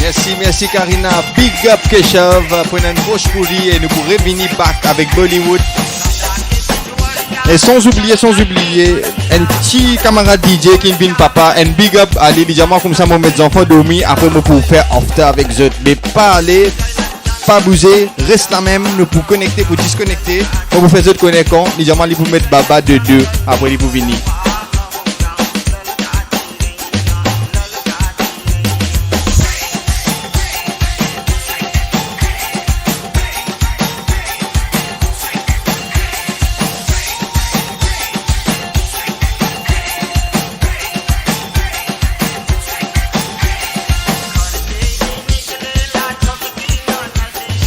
Mersi, Mersi Karina, big up Keshav, pran enn pos pou li e nou pou revini back avek Bollywood. E san oubliye, san oubliye, enn ti kamarad D J ki vinn papa, enn big up a li, li dir mwa koumsa mo met zanfan dormi, apre mo pou fer after avek zot. Me pa ale, pa bouze, res la mem, nou pou konekte, pou diskonekte, mo pou fer zot kone kan, li dir mwa li pou met baba de de, apre li pou vini.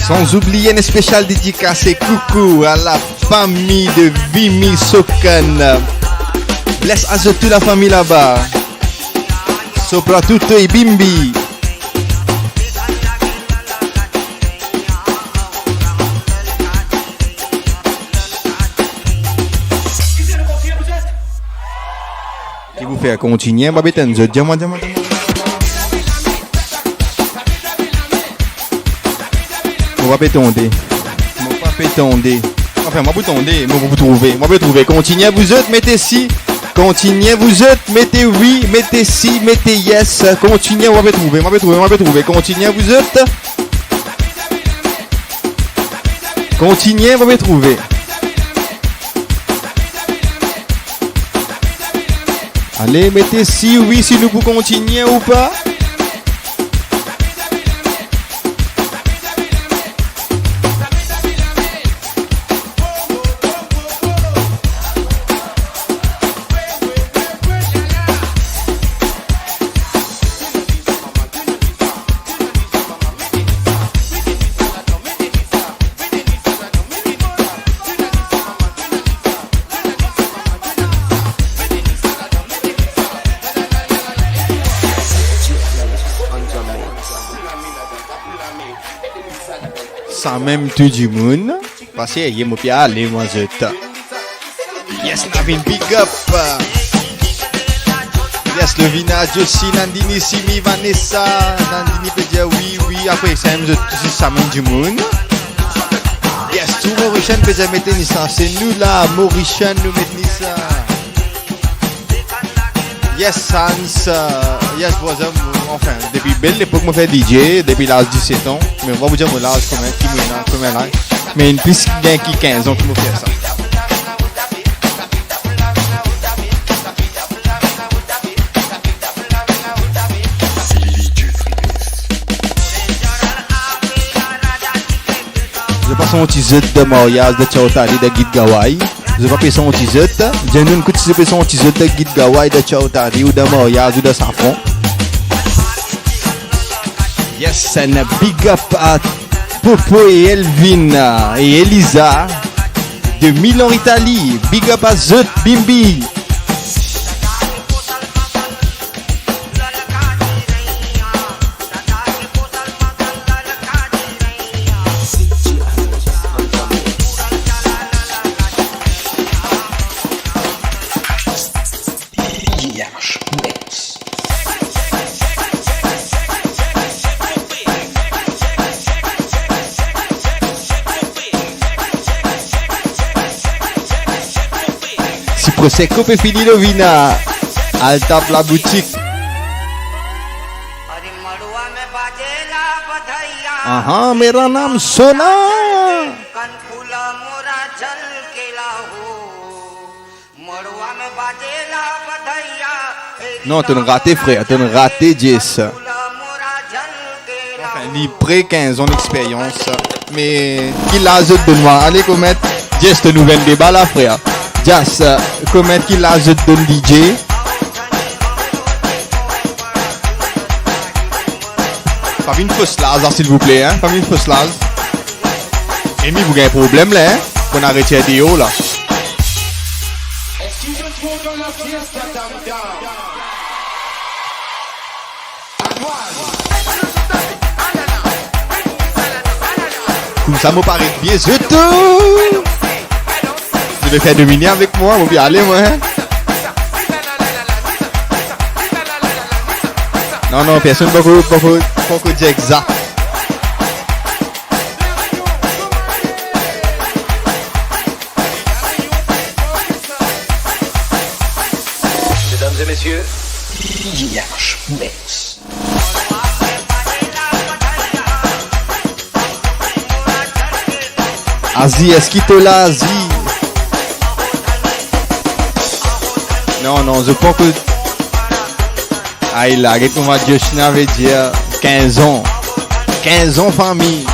San oubliye enn spesial dedikas e koukou a la fami de Vimy Socan. Bless a zot tou lafami laba. Sopra tuto e Bimbi. Ki pou fer? Kontigne, mo pe tann zot. Dir mwa, dir mwa, dir mwa. Mo pa pe tande. Mo pa pe tande. Anfin, mo pou tande, mo pou trouve. Mo pe trouve. Kontigne, vouzot, mete si. Kontigne, vouzot, mete wi, mete si, mete yes. Kontigne, mo pe trouve, mo pe trouve, mo pe trouve. Kontigne, vouzot. Kontigne, mo pe trouve. Ale, mete si wi, si nou pou kontigne ou pa. Samem tou dimoun. Pa serye, mo pe ale mwa zot. Yes, Navin, big up. Yes, Lovina, Josie, Nandini, Simi, Vanessa. Nandini pe dir wi, wi, apre sa, zot tou samem dimoun. Yes, tou Maurician pe dir mete ni sa. Se nou la, Maurician, nou met ni sa. Yes, Sans, euh, yes, brother, mo, anfin, depi bel lepok mo fer D J, depi laz diset an, me mo pa pou dir mo laz konbien, ki mo ena, konbien laz, me inn plis bien ki kinz an ki mo fer sa. Zot pa santi zot dan maryaz, dan Chowtali, dan Geet Gawai. Zot pa pe santi zot. Dir nou enn kou si zot pe santi zot dan Geet Gawai, dan Chowtali, ou dan maryaz, ou dan safran. Yes, enn big up a Popo e Elvin, e Eliza de Milan, Itali. Big up a zot, Bimbi. Si Prosecco pe fini, Lovina, al tap laboutik. Aha, mera naam Sona. Non, to'nn rate, frer, to'nn rate, Jess. Anfin, li pre kinz an leksperyans. Me ki laz zot donn mwa? Ale koment. Jess, to nouvel deba la, frer. Jess, koment ki laz zot donn D J. Pa vinn fos laz la, silvouple, hein? Pa vinn fos laz. Emi, pou gagn problem la, hein? Pou ena retir deor la. Koumsa mo paret bien, zot tou. Zot pe fer domine avek mwa, mo pe ale mwa, hein. Non, non, personn poko, poko, poko dir exakt. Mesdames et messieurs, D J H Mix. Azi, eski to la, Azi? Non, non, zot poko. Ay la, get kouma Joshna ve dir, kinz an. Kinz an, fami.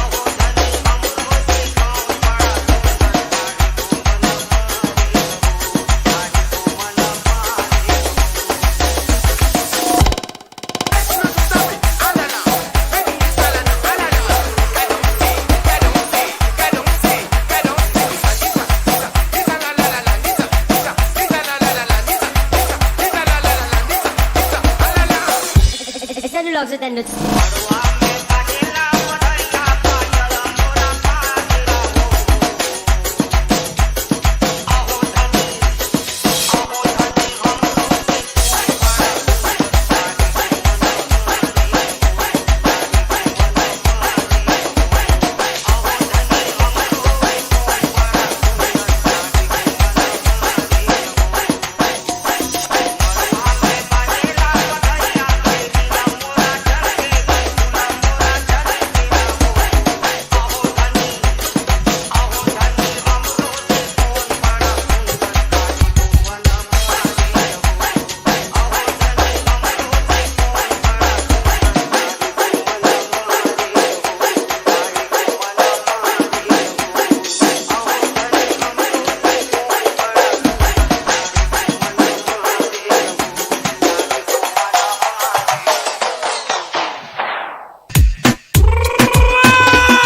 Esa nou lans enn lot stil.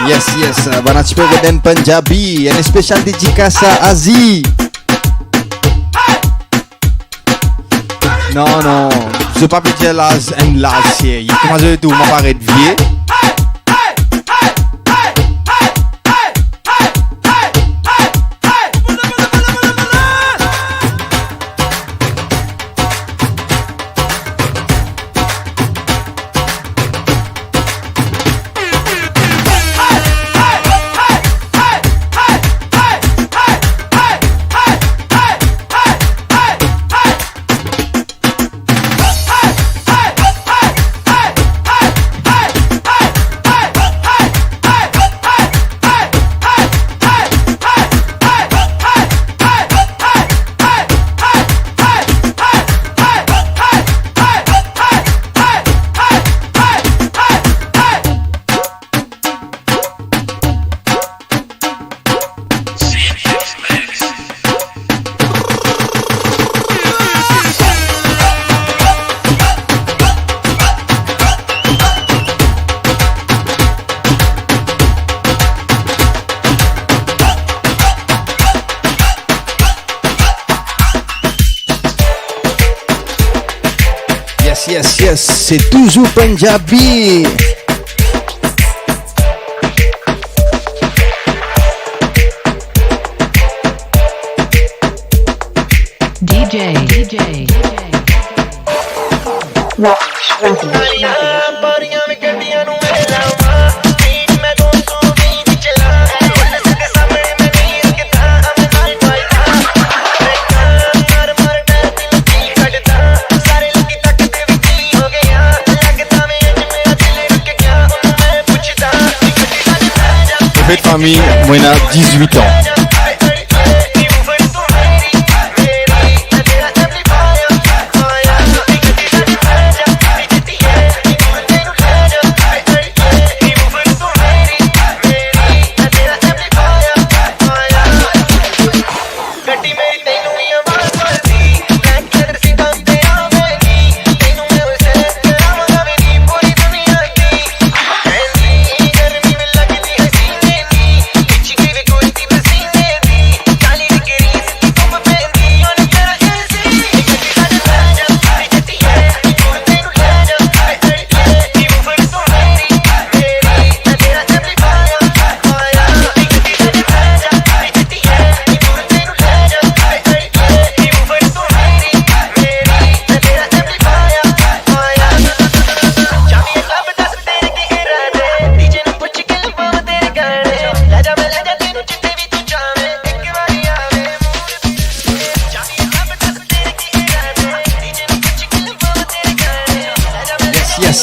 Yes, yes, bann ti pe rod enn Punjabi, enn special dedikas a Azi. Non, non, zot pa pe dir laz, enn laz serye. Kouma zot trouv mwa paret vie? Yes, yes, yes, se touzour Punjabi. D J, D J, DJ. Anfet, fami, mwa ena dizwit an.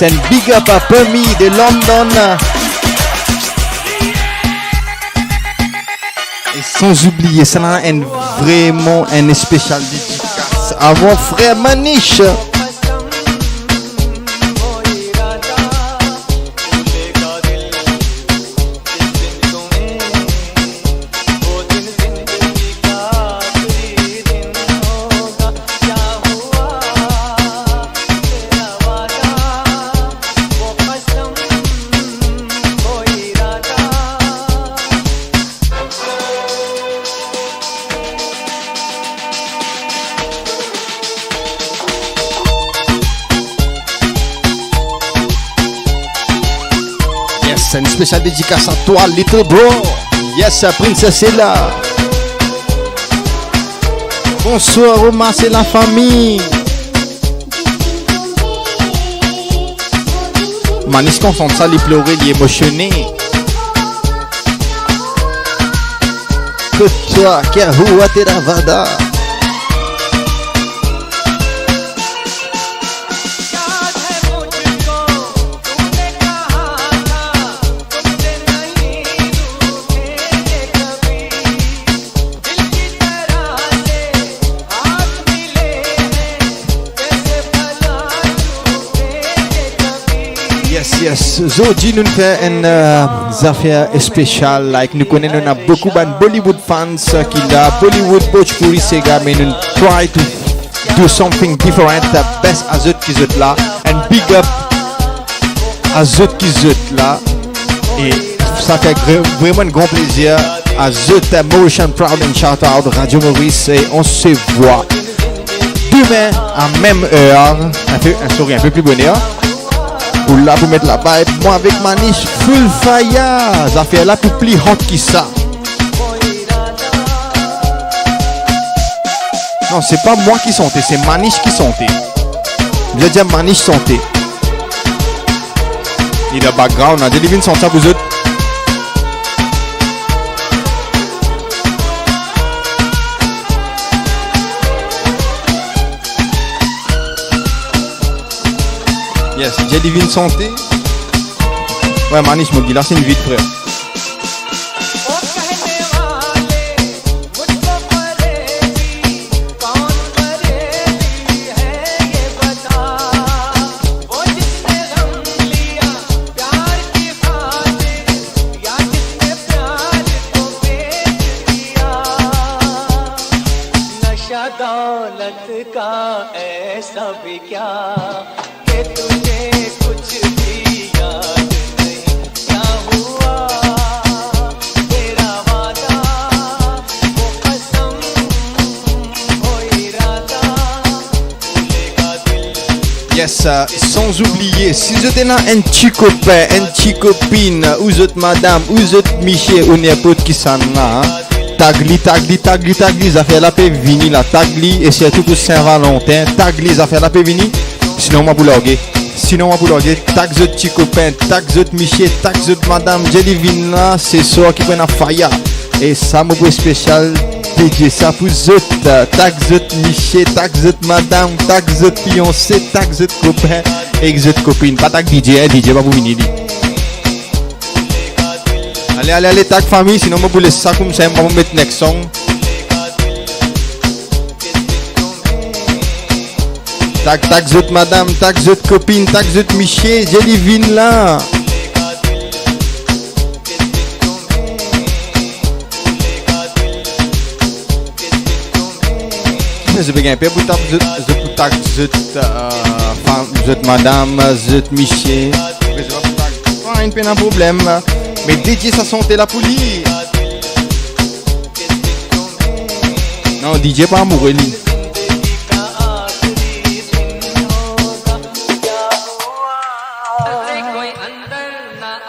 Enn big up a Pemi de London. E san oubliye, sa la enn, vremem enn spesial dedikas a mo frer Manish. Yes, enn spesial dedikas a twa, little bro. Yes, Princess est là. Bonsoir, Roma, c'est la famille. Manish, kan li sant sa, li plore, li emosione. Kot twa, kya hua tera wada? Yes, yes. Zordi nou fer enn, euh, zafer spesial. Like, nou kone nou ena boukou bann Bollywood fans, euh, ki la. Bollywood, Bhojpuri, Sega, me nou try to do something different. Uh, best a zot ki zot la. And big up a zot ki zot la. E sa fer gre-, vreman enn gran plezir a zot, uh, Mauritian Proud and shout out Radio Maurice. Et on se voit demain à même heure, un peu, euh, sorry, un peu plus bonne heure, pou la, pou met la vibe. Mwa avek Manish, full fire. Zafer la pou pli hot ki sa. Non, se pa mwa ki sante, se Manish ki sante. Mo dir Manish sante. Li dan background la, li vinn sant sa pou zot. Yes, Jedi vinn sante. Wi, Manish, mo dir la, se enn vit, frer. नशा दौलत का ऐसा भी क्या कि तुझे कुछ भी याद नहीं, क्या हुआ तेरा वादा, वो कसम, वो इरादा, भूलेगा दिल. Yes, euh, san oubliye, si zot ena enn ti kopin, enn ti kopinn, ou zot madam, ou zot misie, ou ninport kisannla, hein, tag li, tag li, tag li, tag li, zafer la pe vini la, tag li, e sirtou pou Saint Valentin, tag li, zafer la pe vini, sinon mwa pou large. Sinon mwa pou large, tag zot ti kopin, tag zot misie, tag zot madam, Jedi vinn la, se swar ki pou ena fire. E sa mo pou spesial dedie sa pou zot, tag zot misie, tag zot madam, tag zot fianse, tag zot kopin ek zot kopinn. Pa tag DJ, hein, DJ pa pou vini li. Ale, ale, ale, tag fami, sinon mo pou les sa koumsa, mo pa pou met next song. Tag, tag zot madam, tag zot kopinn, tag zot misie, Jedi vinn la. Zot pe gagn per pou tag zot, zot pou tag zot, euh, fam, zot madam, zot misie. Zot pa pou tag. Fine, pena problem. Me DJ sa sante la pou li. Non, DJ pa amoure li.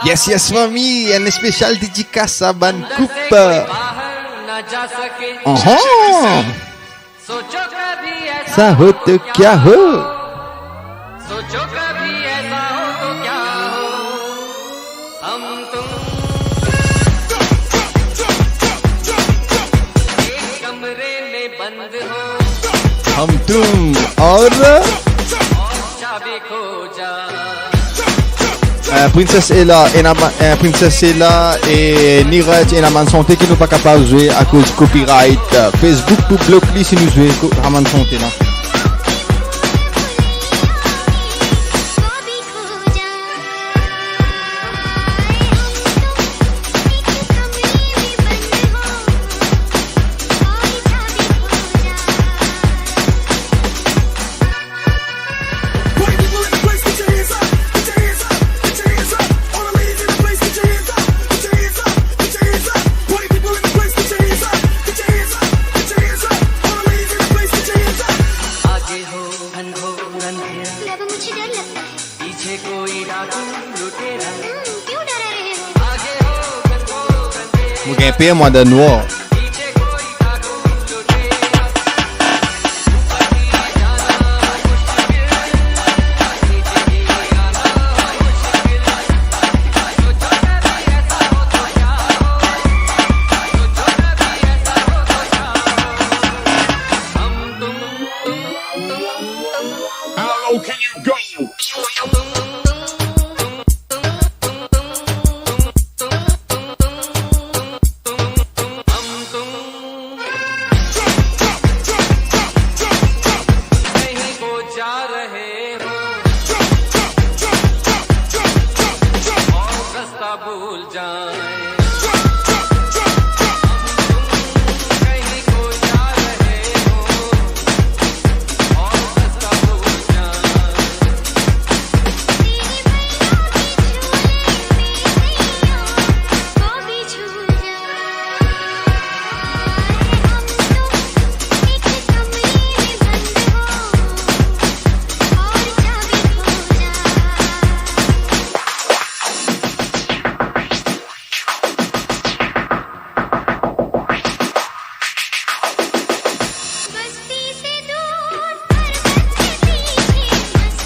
Yes, yes, fami, enn spesial dedikas a bann koup. Aha. Sa ho to kya ho? हम तुम और Eh, Princess Ella, ena ba-, eh, Princess Ella e Niraj, ena bann sante ki nou pa kapav zwe akoz copyright. Eh, Facebook pou blok li si nou zwe ko-, sa bann sante la. Mo gagn per mwa dan nwar. How low can you go?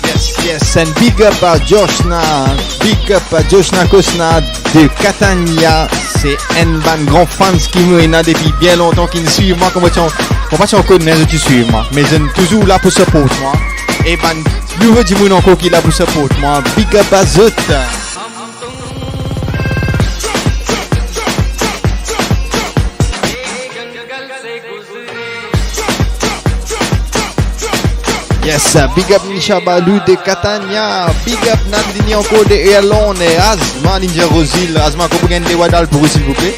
Yes, yes, and big up a Joshna, big up a Joshna Kosna de Catania. Se enn bann gran fans ki mo ena depi bien lontan, ki swiv mwa, kouma ti, mo pa ti konn zot ti swiv mwa, me zot touzour la pou siport mwa. E bann nouvo dimoun ankor ki la pou siport mwa, big up a zot. Yes, big up Nisha Balou de Catania. Big up Nandini ankor de Irlande. Azma Ninja Rosil. Azma, kouma pou gagn de wadal pou ou, silvouple?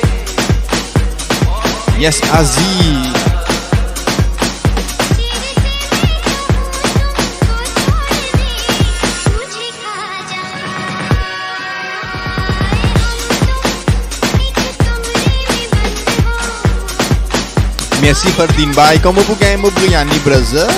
Yes, Azi. Mersi Ferdin Bay, kouma pou gagn mo biryani, brother?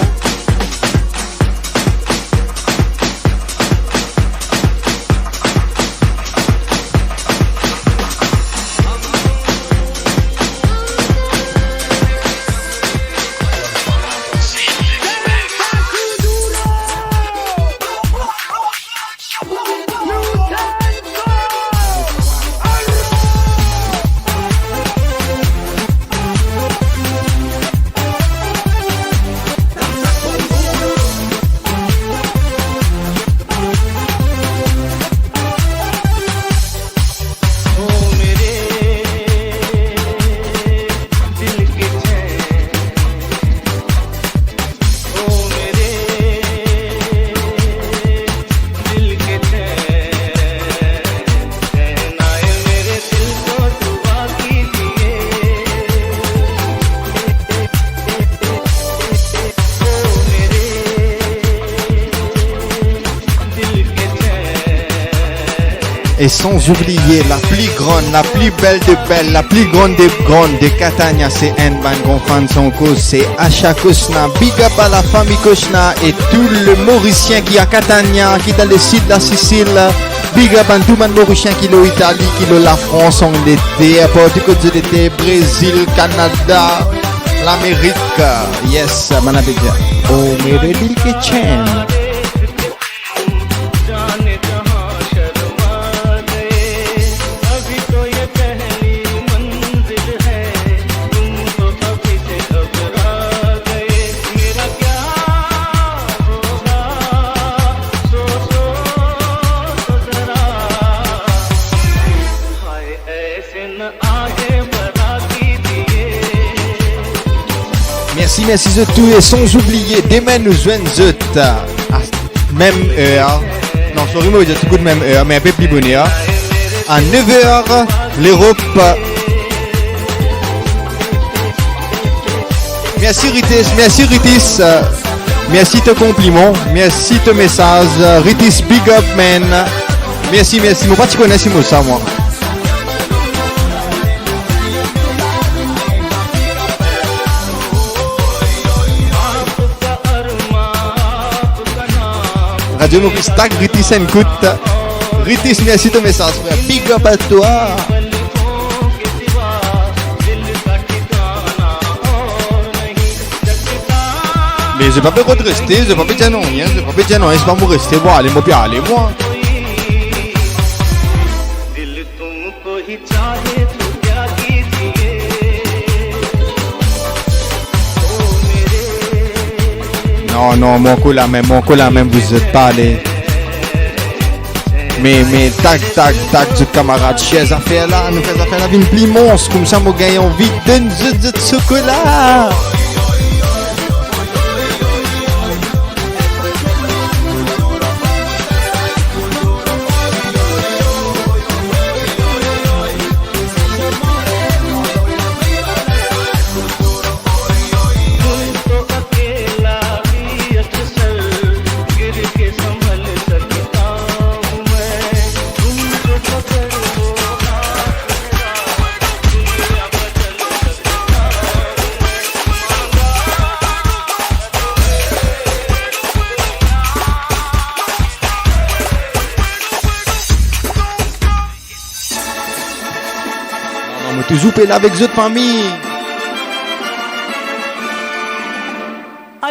E san oubliye la pli grann, la pli bel de bel, la pli grann de grann de Catania, se enn bann gran fans ankor, se Asha Kosna. Big up a la fami Kosna e tou le Morisien ki a Catania, ki dan le sid la Sisil. Big up a tou bann Morisien ki lor Itali, ki lor Lafrans, Angleter, partou kot zot ete, Brezil, Kanada, Lamerik. Yes, bann la pe dir, "Oh, mere dil ke chèn." Mersi zot tou e san oubliye, demin nou zwenn zot, a, a mem er. Non, sorry, mo dir tou kout mem er, me inpe pli boner. A nef er, Lerop. Mersi Ritis, mersi Ritis, mersi to konpliman, mersi to mesaz, Ritis, big up, man. Mersi, mersi, mo pa ti kone si mo sa, mwa. Radio Moris, tag Ritis enn kout. Ritis, mersi to mesaz, frer. Big up à toi. Me zot pa pe rod reste, zot pa pe dir nanye, zot pa pe dir nanye, se pa mo reste, bon, ale, mo pe ale, mwa. Non, non, mo ankor la mem, mo ankor la mem, zot pa ale. Me, me, tag, tag, tag, zot kamarad, share zafer la, nou fer zafer la vinn pli mons, koumsa mo gagn anvi donn zot, zot sokola. Non, non, mo touzour pe la avek zot, fami.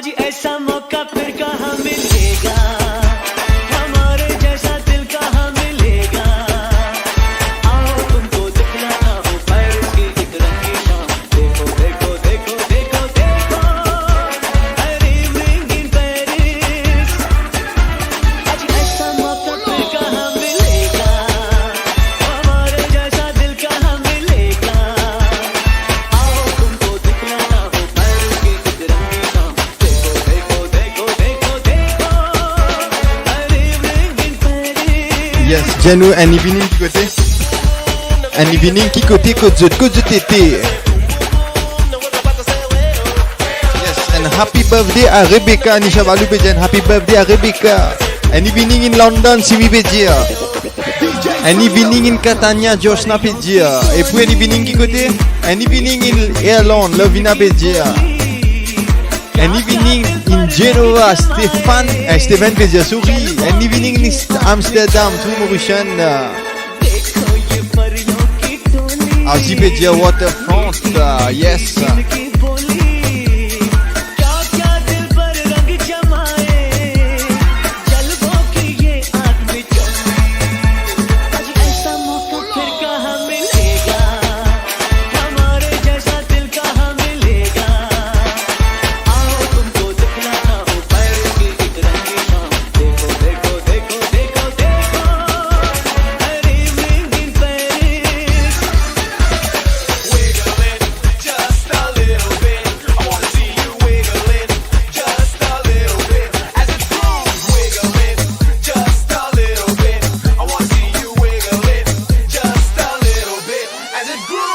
आज ऐसा मौका फिर कहाँ मिलेगा, हमारे जैसा दिल कहाँ मिलेगा, आओ तुमको दिखलाता हूँ पेरिस की एक रंगीन शाम। देखो, देखो, देखो, देखो, देखो, अरे bring in Paris। आज ऐसा मौका फिर कहाँ मिलेगा, हमारे जैसा दिल कहाँ मिलेगा, आओ तुमको दिखलाता हूँ पेरिस की एक रंगीन शाम। Yes, dir nou enn evening ki kote? Enn evening ki kote, kot zot, kot zot ete? Yes, and happy birthday à Rebecca, Nisha Valou pe dir enn happy birthday à Rebecca. Enn evening in London, Simi pe dir. Enn evening in Catania, Josna pe dir. E pou enn evening ki kote? Enn evening in Irlande, Lovina pe dir. Enn evening in Genova, Stefan, eh, Steven pe dir, sorry. Enn evening in Amsterdam, true Mauritian. Azi pe dir waterfront, ah, yes.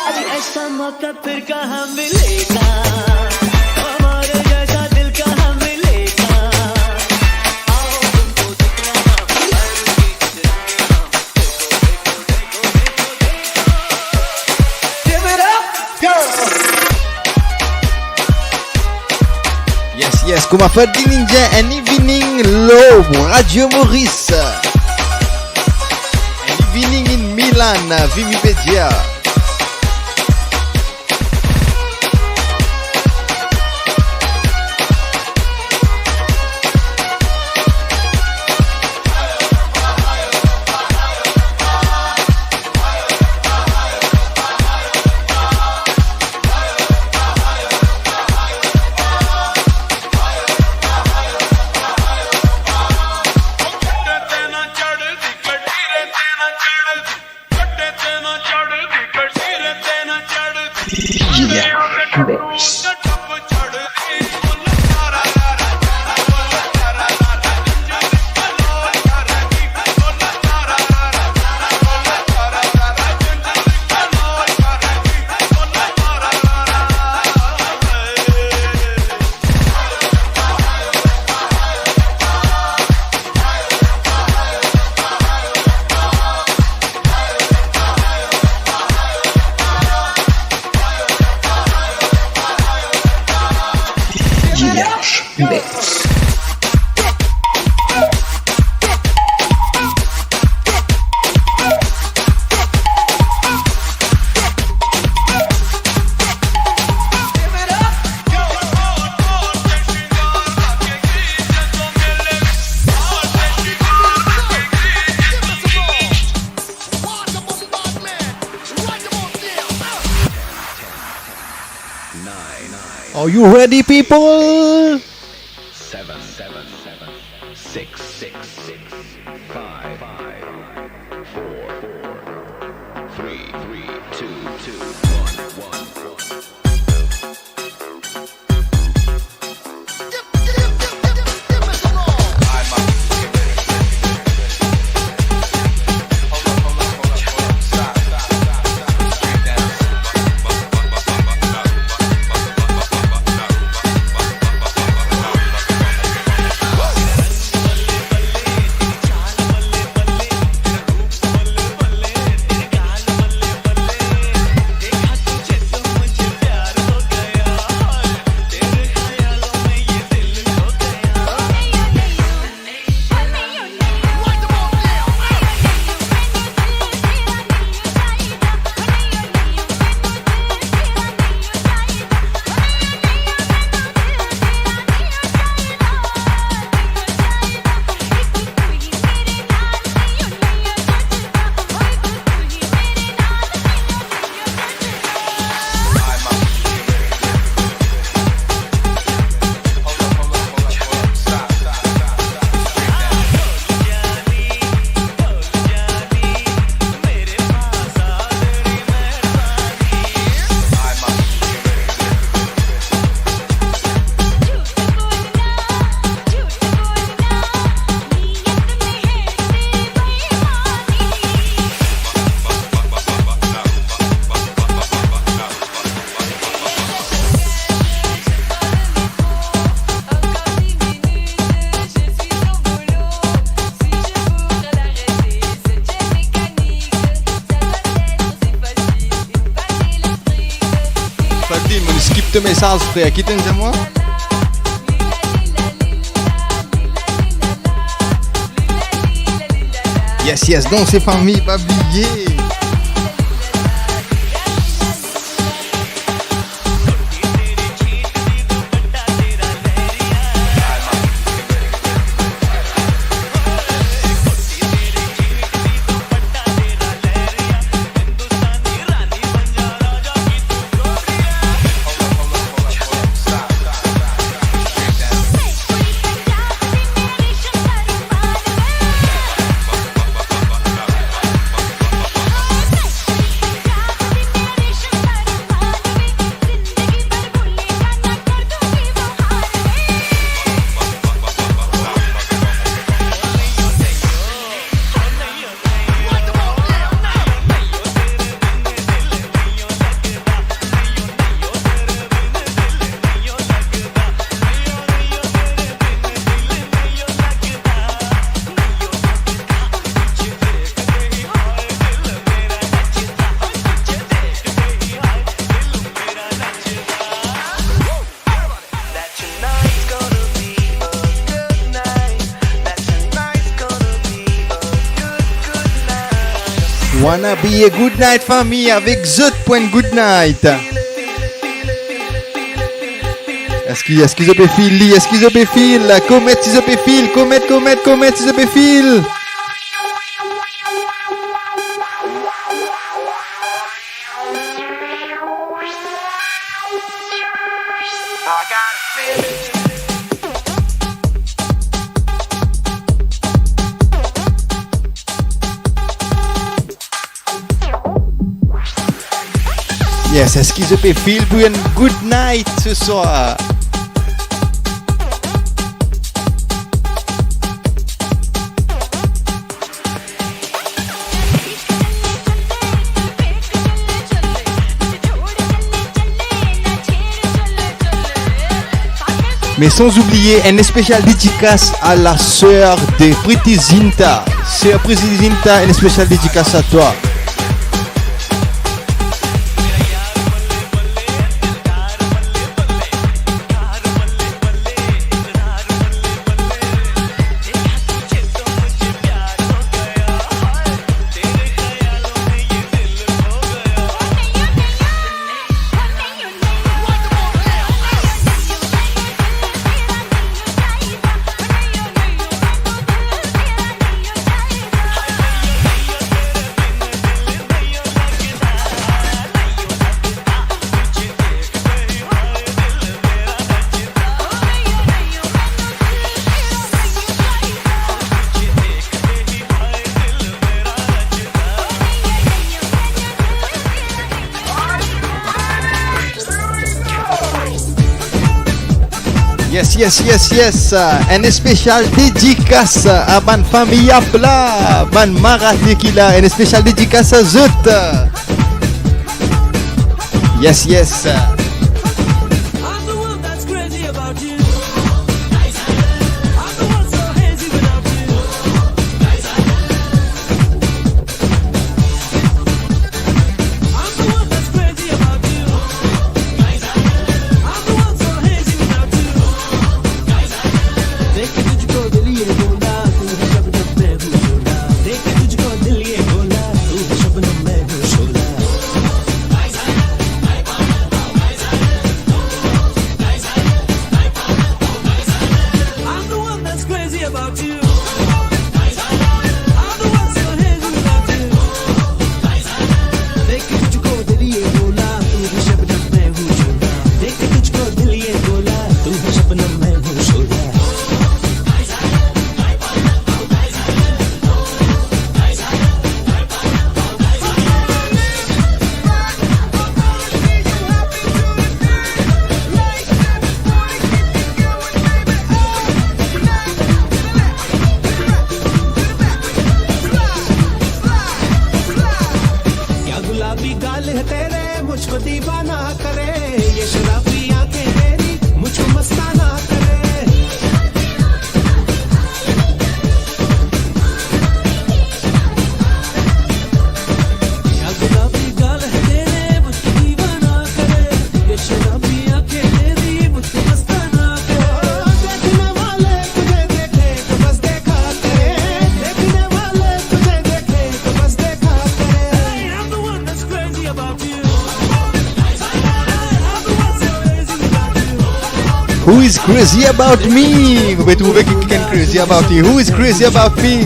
आज ऐसा मौका फिर कहाँ मिलेगा, हमारे जैसा दिल कहाँ मिलेगा। Yes, yes, kouma Freddy Ninja, enn evening lor Radio Maurice. Enn evening in Milan, Vimi pe dir. Are you ready, people? Seven, seven, seven, six, six, six, five, five, four, four, three, three, two, two, one, one, one. Fadli, mo skip to mesaz, frer. Ki to'nn dir mwa? Yes, yes, danse fami, pa bliye. Wanna be a good night fami, avek zot pou enn good night. Eski, eski zot pe feel li? Eski zot pe feel? Koment si zot pe feel. Koment, koment, koment si zot pe feel. Yes, eski zot pe feel pou enn good night se swar? Mais sans oublier un spécial dédicace à la sœur de Priti Zinta. Sœur Priti Zinta, une spéciale dédicace à toi. Yes, yes, yes. Enn spesial dedikas a bann fami Apla, bann marate ki la. Enn spesial dedikas a zot. Yes, yes. I'm the one that's crazy about you. I'm the one so hazy without you. I'm the one that's crazy about you. I'm the one so hazy without you. देख के तुझको दिल ये बोला, तू है शबनम मैं हूँ शोला। देख के तुझको दिल ये बोला, तू है शबनम मैं हूँ शोला। I'm the one that's crazy about you. I'm the one so hazy without you. देख के तुझको दिल ये बोला, तू है शबनम मैं हूँ शोला। देख के तुझको दिल ये बोला, तू है शबनम मैं हूँ शोला। क्या गुलाबी गाल है तेरे, मुझको दीवाना करे, ये शराबी आंखें तेरी, मुझको मस्ताना करे। क्या गुलाबी गाल है तेरे, मुझको दीवाना करे, ये शराबी आंखें तेरी, मुझको मस्ताना करे। देखने वाले तुझे देखे तो बस देखा करे, देखने वाले तुझे देखे तो बस देखा करे। Hey, I'm the one that's crazy about you. Who is crazy about me? Vous pouvez trouver quelqu'un crazy about you. Who is crazy about me?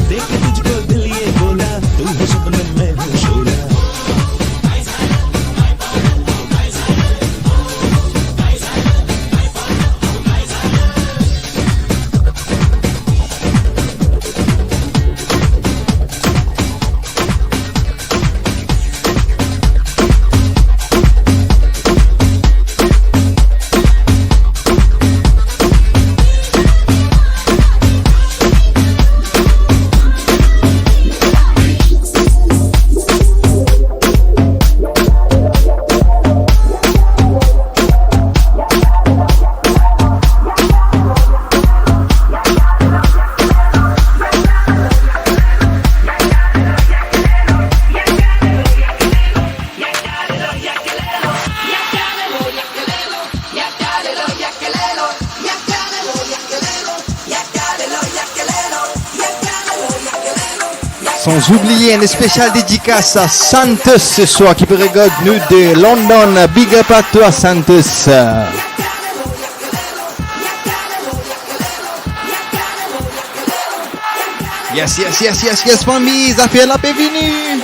Sans oublier un spécial dédicace à Santos ce soir qui peut regarder nous de London. Big up à toi, Santos. Yes, yes, yes, yes, yes, fami, zafer la pe vini.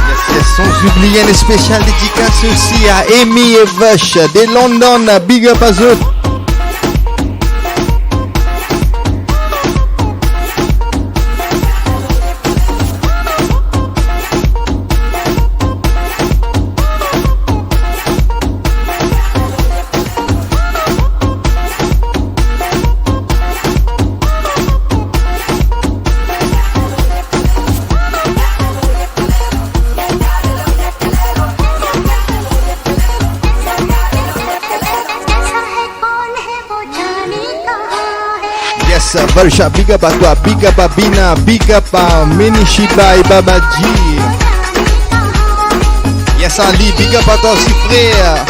Yes, yes, sans oublier un spécial dédicace aussi à Amy et Vush de London. Big up à zot. Yes, Varsha, big up à toi, big up à Bina, big up à Mini Shiba et Baba G. Yes, Ali, big up à toi aussi, frère.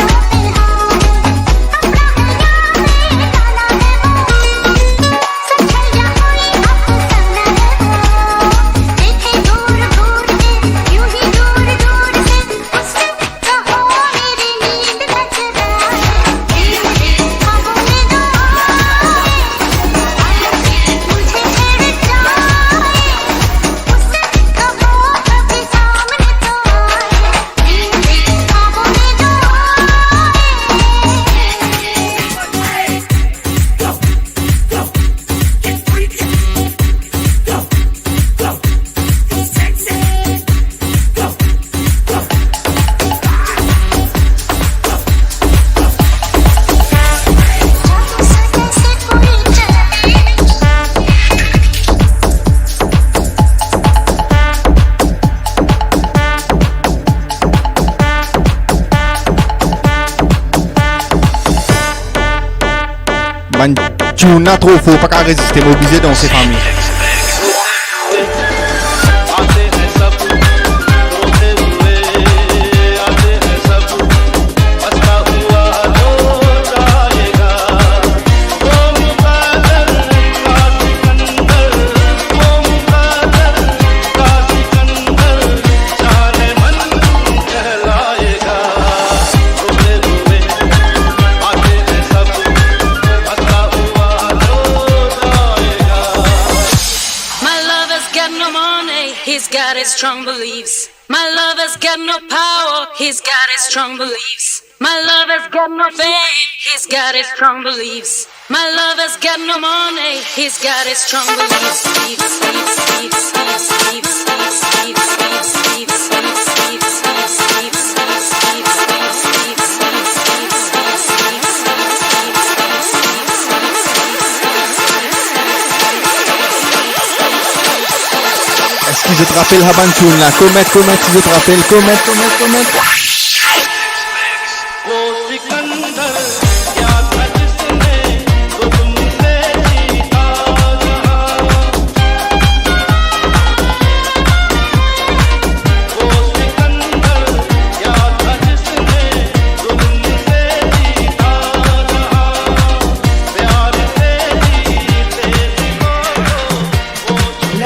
Bann tune la tro for, pa kav reziste, mo oblize danse, fami. My lover's got no money, he's got his strong beliefs. My lover's got no power, he's got his strong beliefs. My lover's got no fame, he's got his strong beliefs. My lover's got no money, he's got his strong beliefs. Eski zot rapel sa bann tune la? Koment, koment si zot rapel. Koment, koment, koment.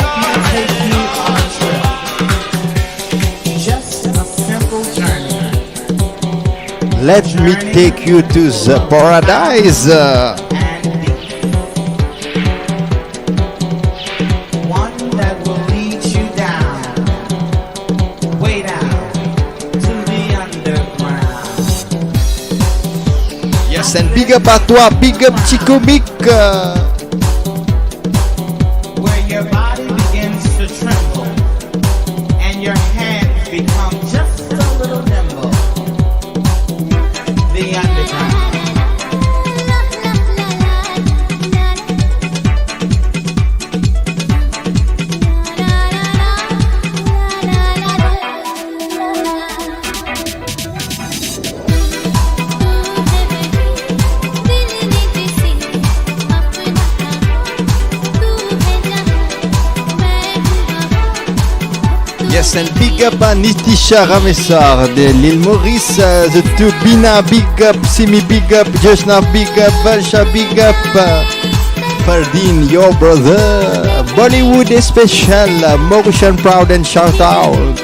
Let me take you on a trip. Just a simple journey. Let me take you to the paradise. And deep. One that will lead you down, way down to the underground. Yes, and big up à toi, big up Chico Mick. Where your body begins to tremble and your hands become just a little nimble. The underground. Yes, and big up à Nitisha Ramesar de l'île Maurice, euh, the two Bina, big up, Simi, big up, Joshna, big up, Valsha, big up, euh, Fardin, your brother, Bollywood special, uh, Mauritian proud and shout out.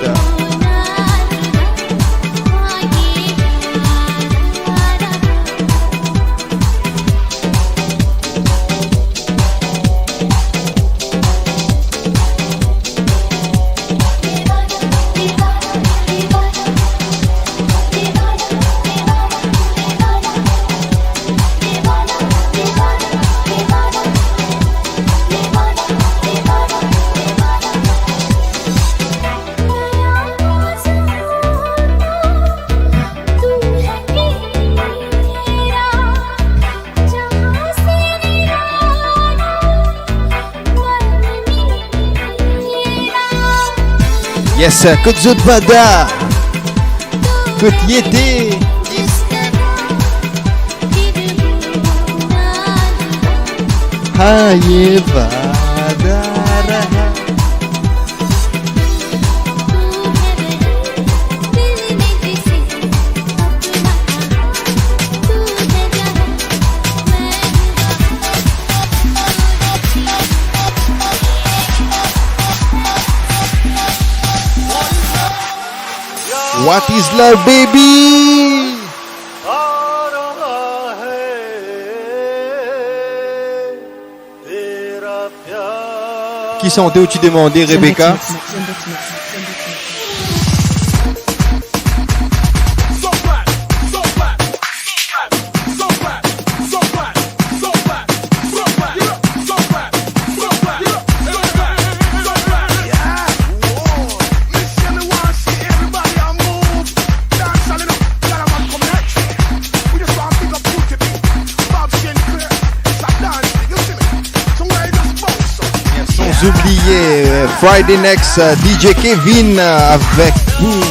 Yes, kot zot vanda? Kot li ete? Aye vanda. What is love, baby? Ki sante ou ti demande, Rebecca? Sans oublier, euh, Friday Next, euh, D J Kevin, euh, avec vous.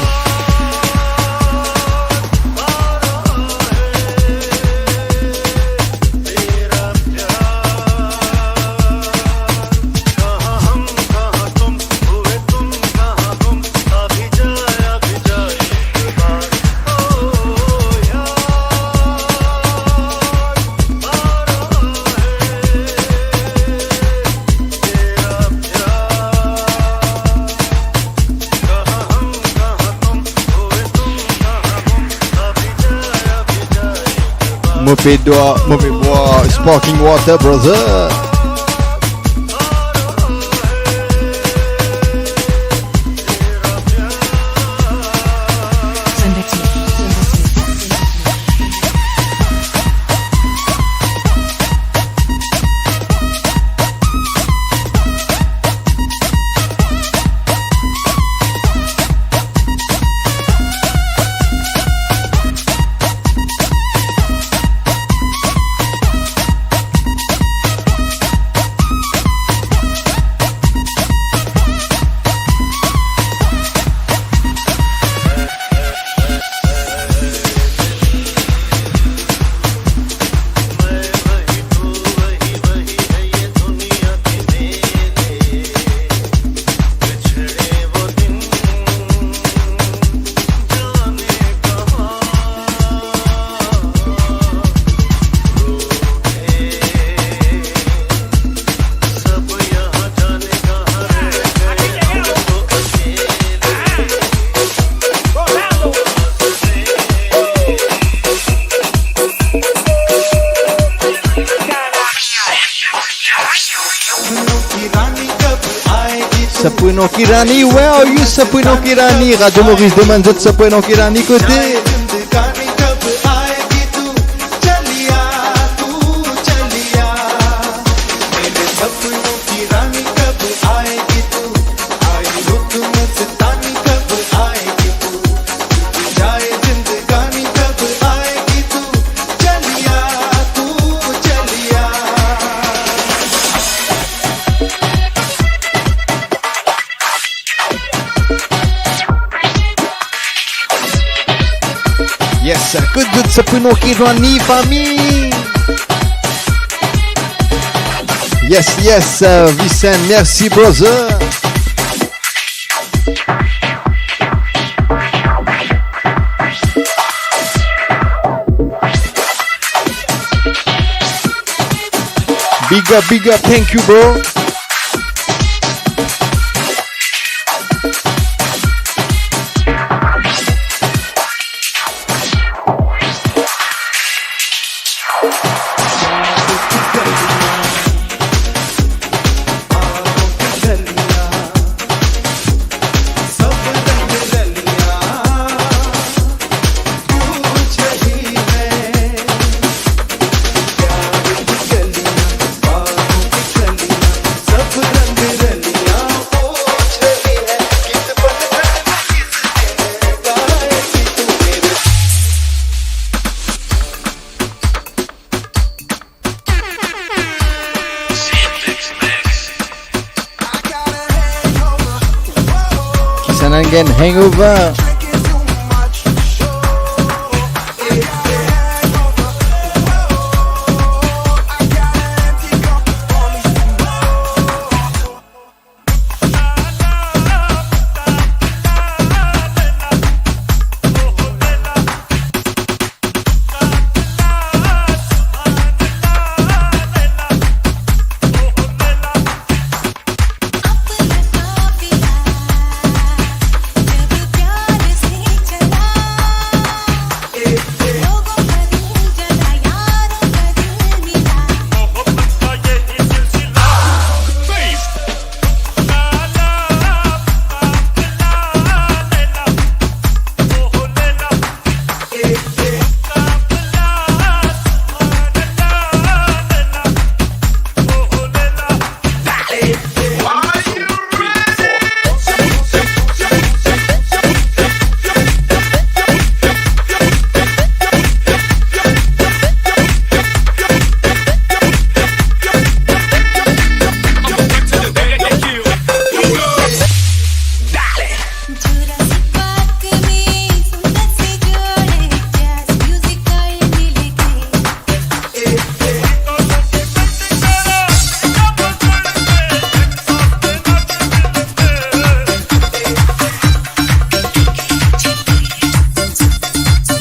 Mo pe bwar, mo pe bwar sparkling water, brother. Sapweno ki rani, where are you, Sapweno ki rani? Radio Maurice demann zot Sapweno ki rani kote? Yes, good, good, Sapweno ki rani, fami. Yes, yes, uh, Vicent, merci, brother. Big up, big up, thank you, bro. Kisannla inn gagn hangover?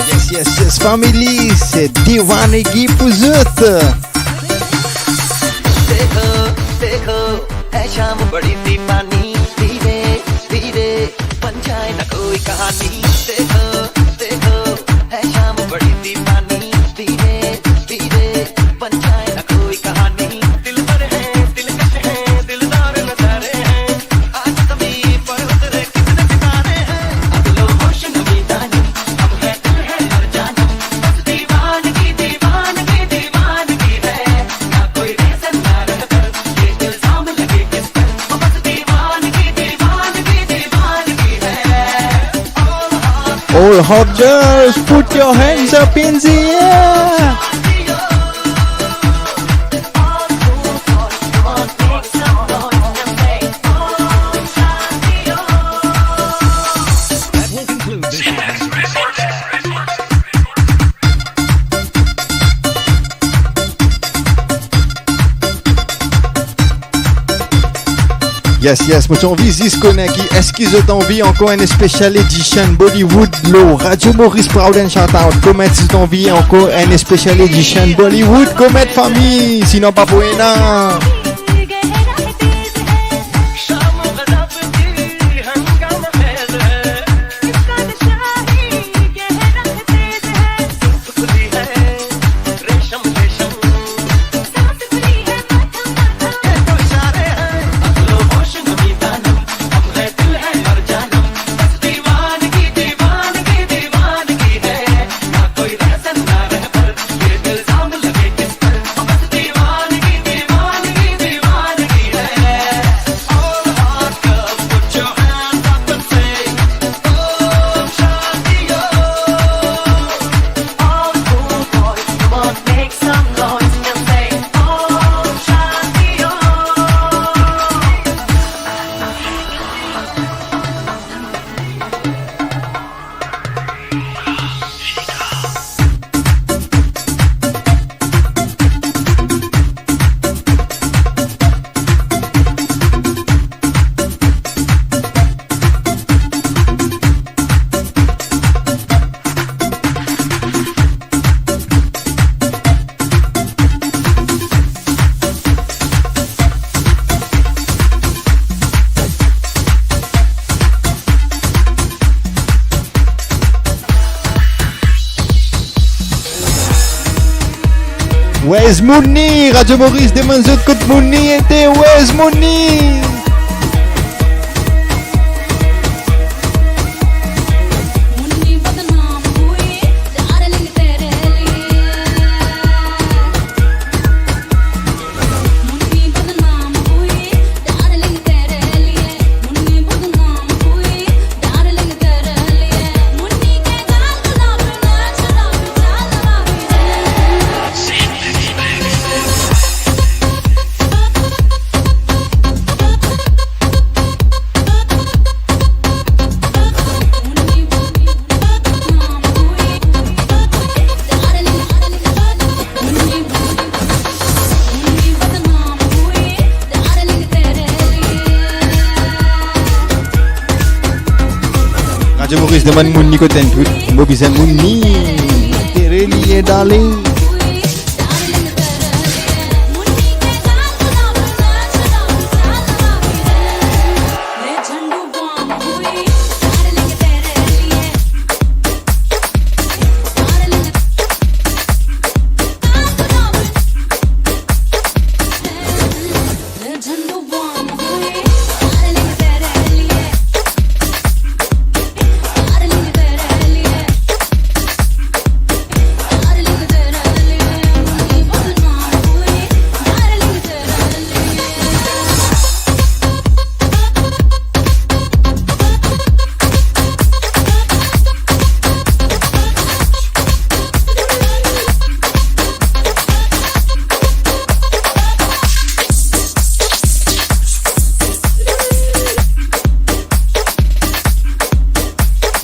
Yes, yes, yes, family, se Diwanegi pou zot. देखो, देखो, है शाम बड़ी दीवानी, धीरे, धीरे, बन जाए ना कोई कहानी। देखो, देखो, है शाम बड़ी दीवानी, धीरे, All hot girls, put your hands up in the air. Yes, yes, mo ti anvi zis kone ki, eski zot anvi ankor enn special edition Bollywood lor Radio Maurice Proud and Shout Out? Kouma si zot anvi ankor enn special edition Bollywood, kouma fami, sinon pa pou ena. Where's Mouni? Radio Maurice demann zot kot Mouni ete. Where's Mouni? Radio Maurice demann Mouni kot enn twit. Mo bizin Mouni. Tere liye, darling.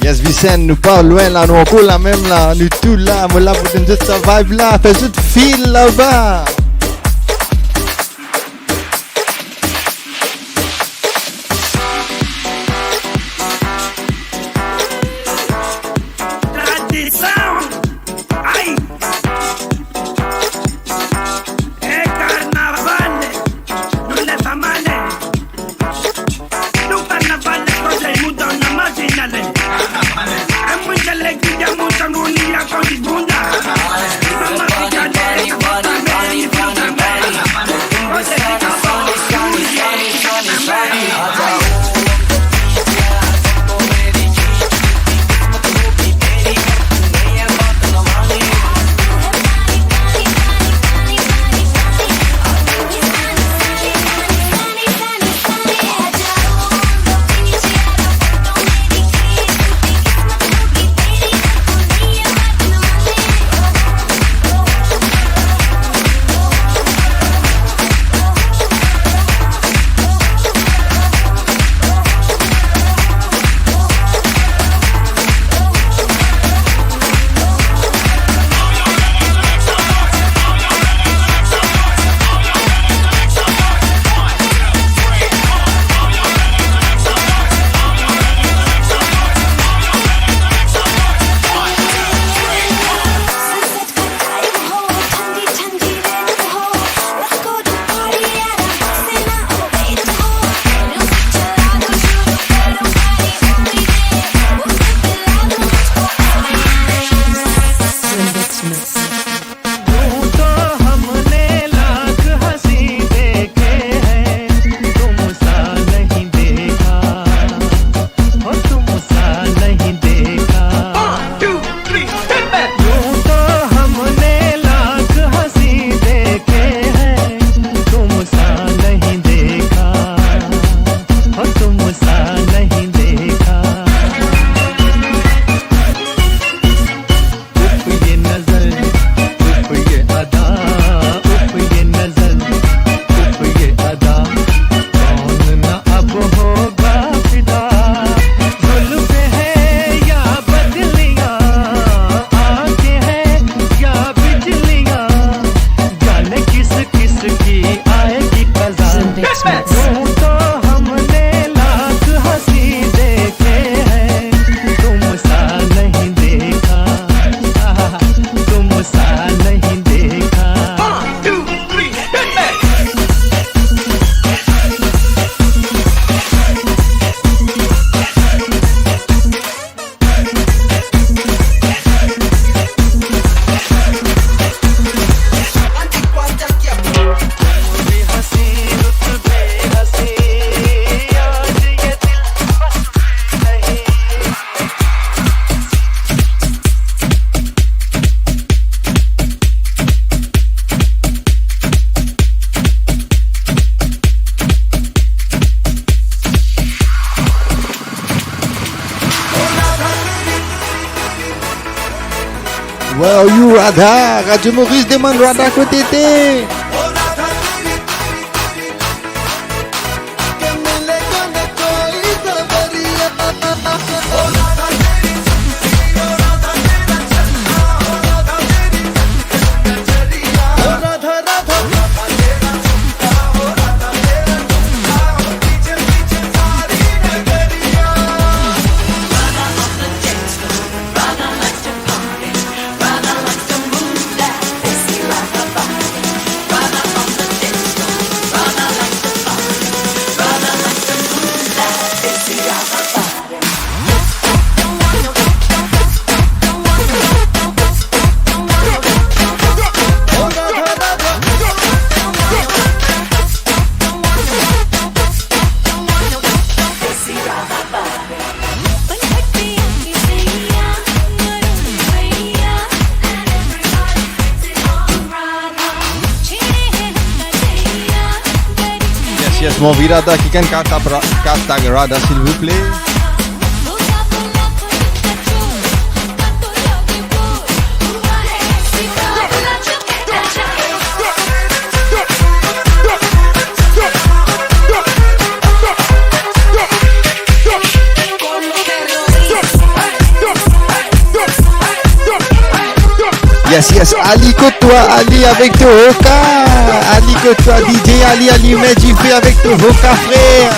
Yes, Vincent, nou pa lwin la, nou ankor lamem la, nou tou la, mo la pou donn zot sa vibe la, fer zot feel laba. Tradision. Ay! E karnaval, nou le pa male. Nou karnaval, koze nou dan la matinale. E mwa, je le ki de mwa, nou li a kondi bonda. Mama ki gade, sa va ta meri. Radha, Radio Maurice demann Radha kot ete. Yes, yes, mo anvi Radha, kikenn kapav tag Ra-, kapav tag Radha, silvouple. Yes, yes, Ali kot twa, Ali avek to hoka. Ali kot twa, D J Ali, alim dife avek to hoka, frer.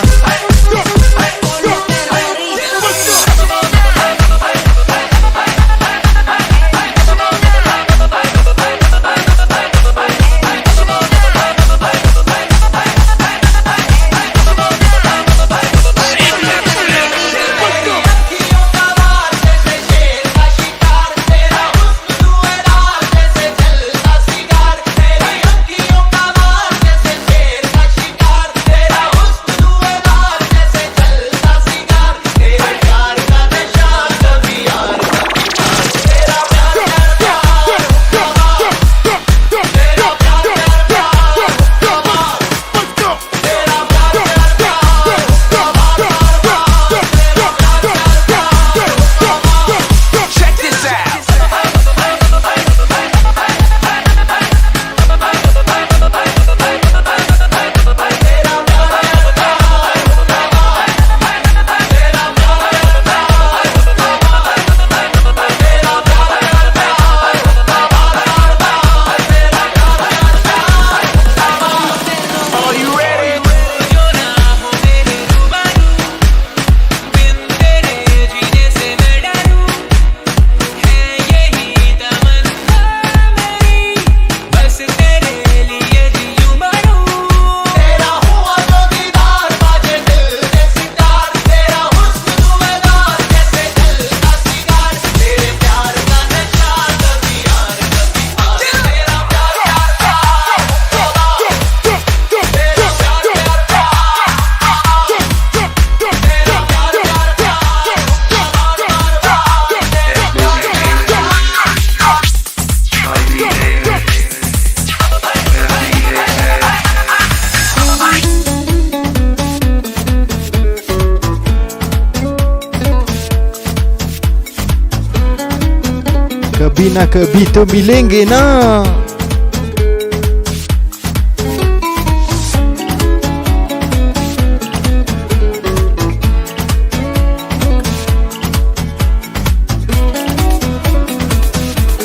Kabhi na kabhi to milenge na.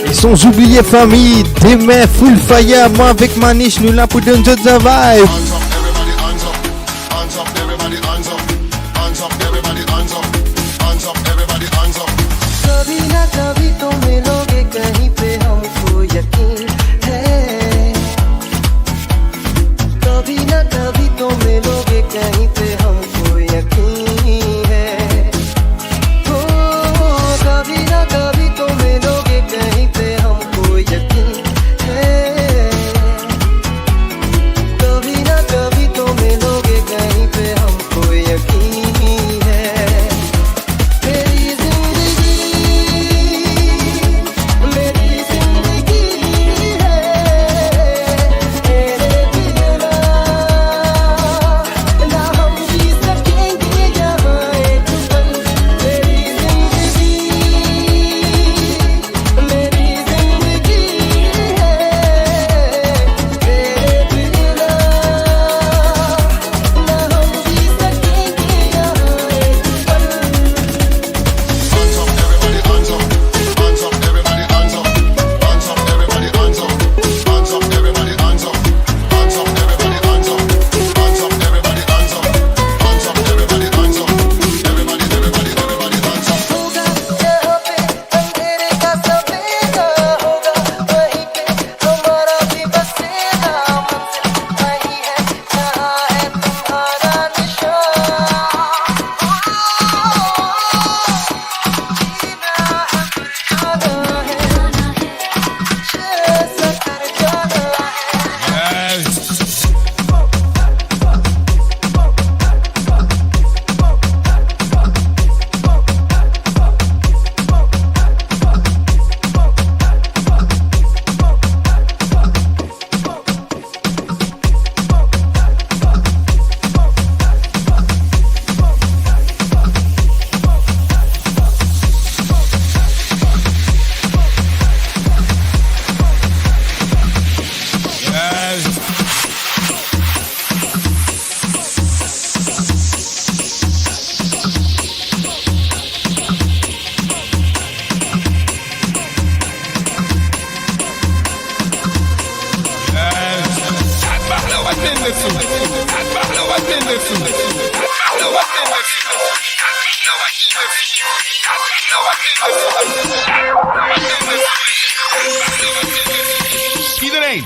E san oubliye fami, demin full fire, mwa avek Manish, nou la pou donn zot sa vibe. Hands up, everybody, hands up. Hands up, everybody, hands up. Hands up, everybody, hands up. Hands up, everybody, hands up. कभी ना कभी तो मिलोगे, कहीं पे हमको यकीन है। कभी ना कभी तो मिलोगे, कहीं पे हमको यकीन है। ओ, कभी ना कभी तो मिलोगे, कहीं पे हमको यकीन है। कभी ना कभी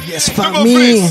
Yes, famille.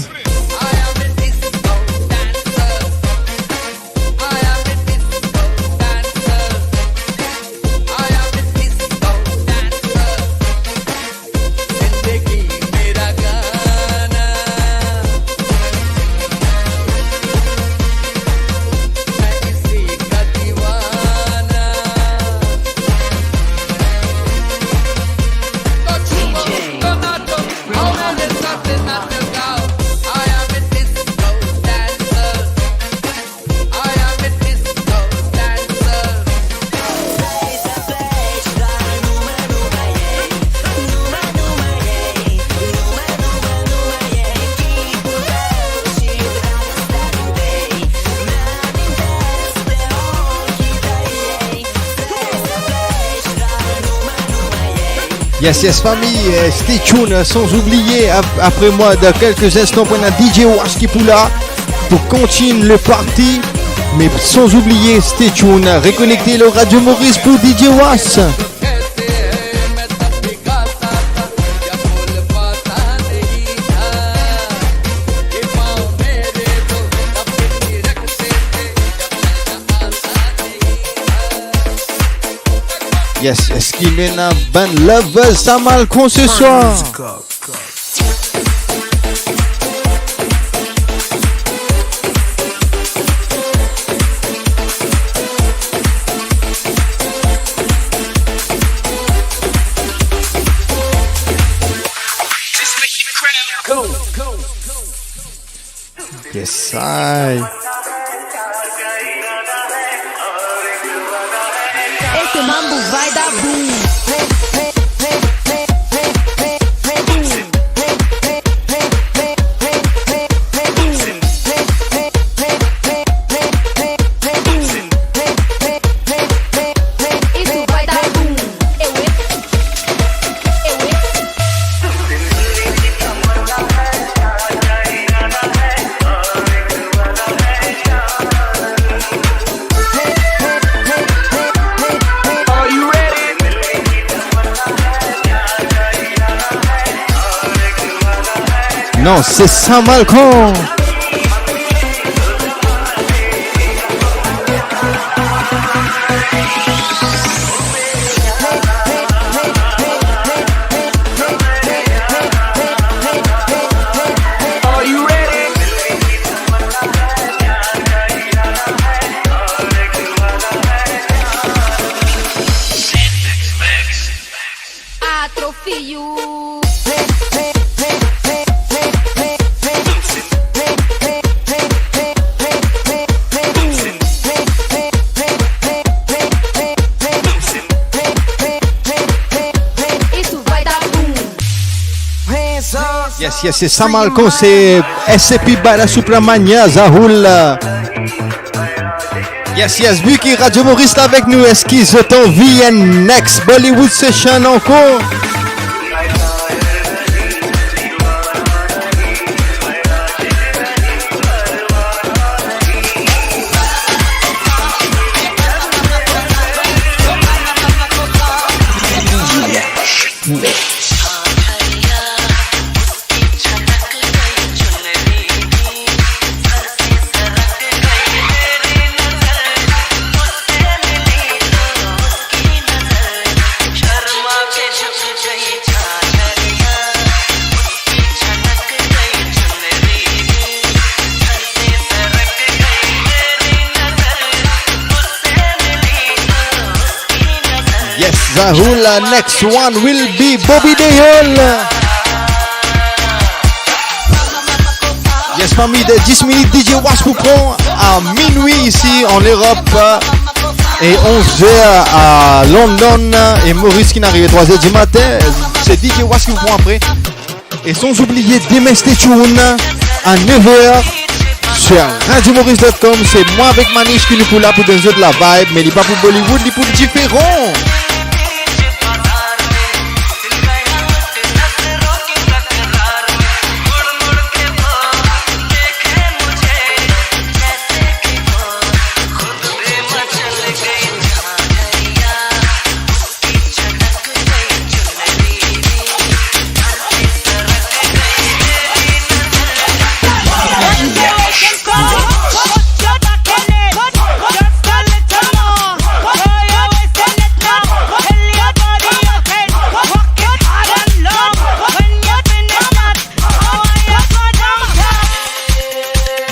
Yes, yes, famille, euh, stay tuned, euh, sans oublier, ap-, après moi, dans quelques instants, pou ena D J Wash ki pou la, pou kontign le party, mais sans oublier, stay tuned, reconnectez le Radio Maurice pour D J Wash. Yes, eski nou ena bann lovers Saint-Malcon ce soir? Yes, I. Esse mambo vai dar boom. Non, c'est Saint-Malcon. Atrofio. Yes, yes, c'est Saint-Malcon, c'est S C P by the Supramania, Zahul. Yes, yes, vu ki Radio Maurice la avek nou, eski zot anvi enn next Bollywood session ankor? Yes, Zahul, uh, next one will be Bobby Deol. Yes, parmi de dis minit, D J Wash pou pran a minwi isi an Erop, euh, e onz er a London, e Moris ki'nn arive trwa er di matin. Se D J Wash ki pou pran apre. E sans oublier, demin stay tuned a nev er sur radio maurice dot com. Se mwa avek Manish ki nou pou la pou donn zot la vibe, me li pa pou Bollywood, li pou diferan.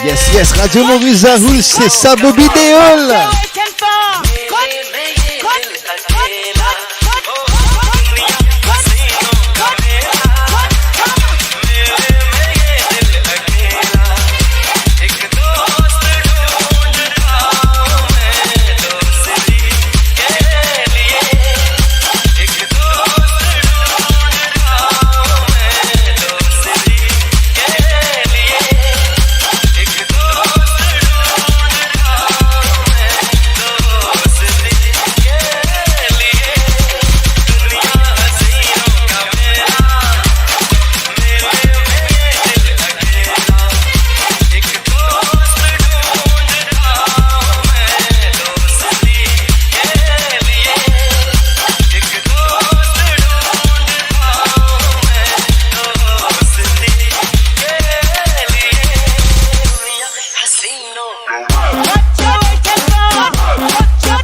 Yes, yes, Radio Maurice Zahoul, c'est ça, Bobby Deol.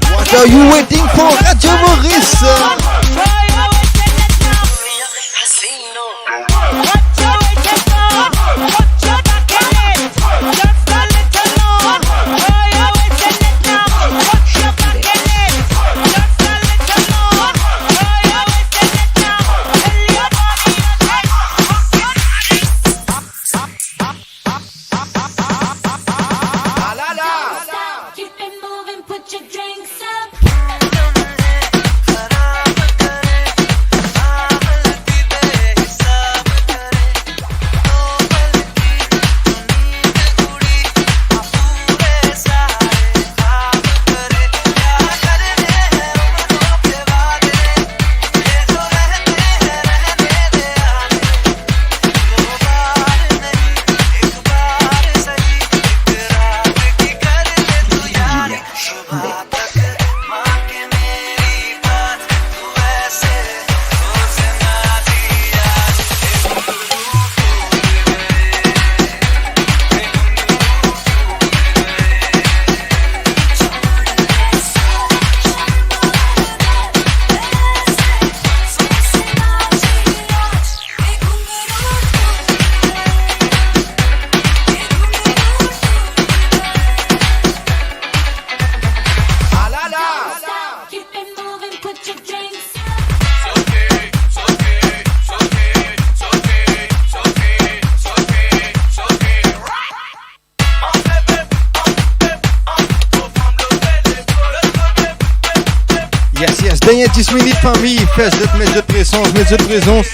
What are you waiting for? Radio Maurice. Yes, yes, dernie dis minit, fami, fer zot, met zot prezans, met zot prezans.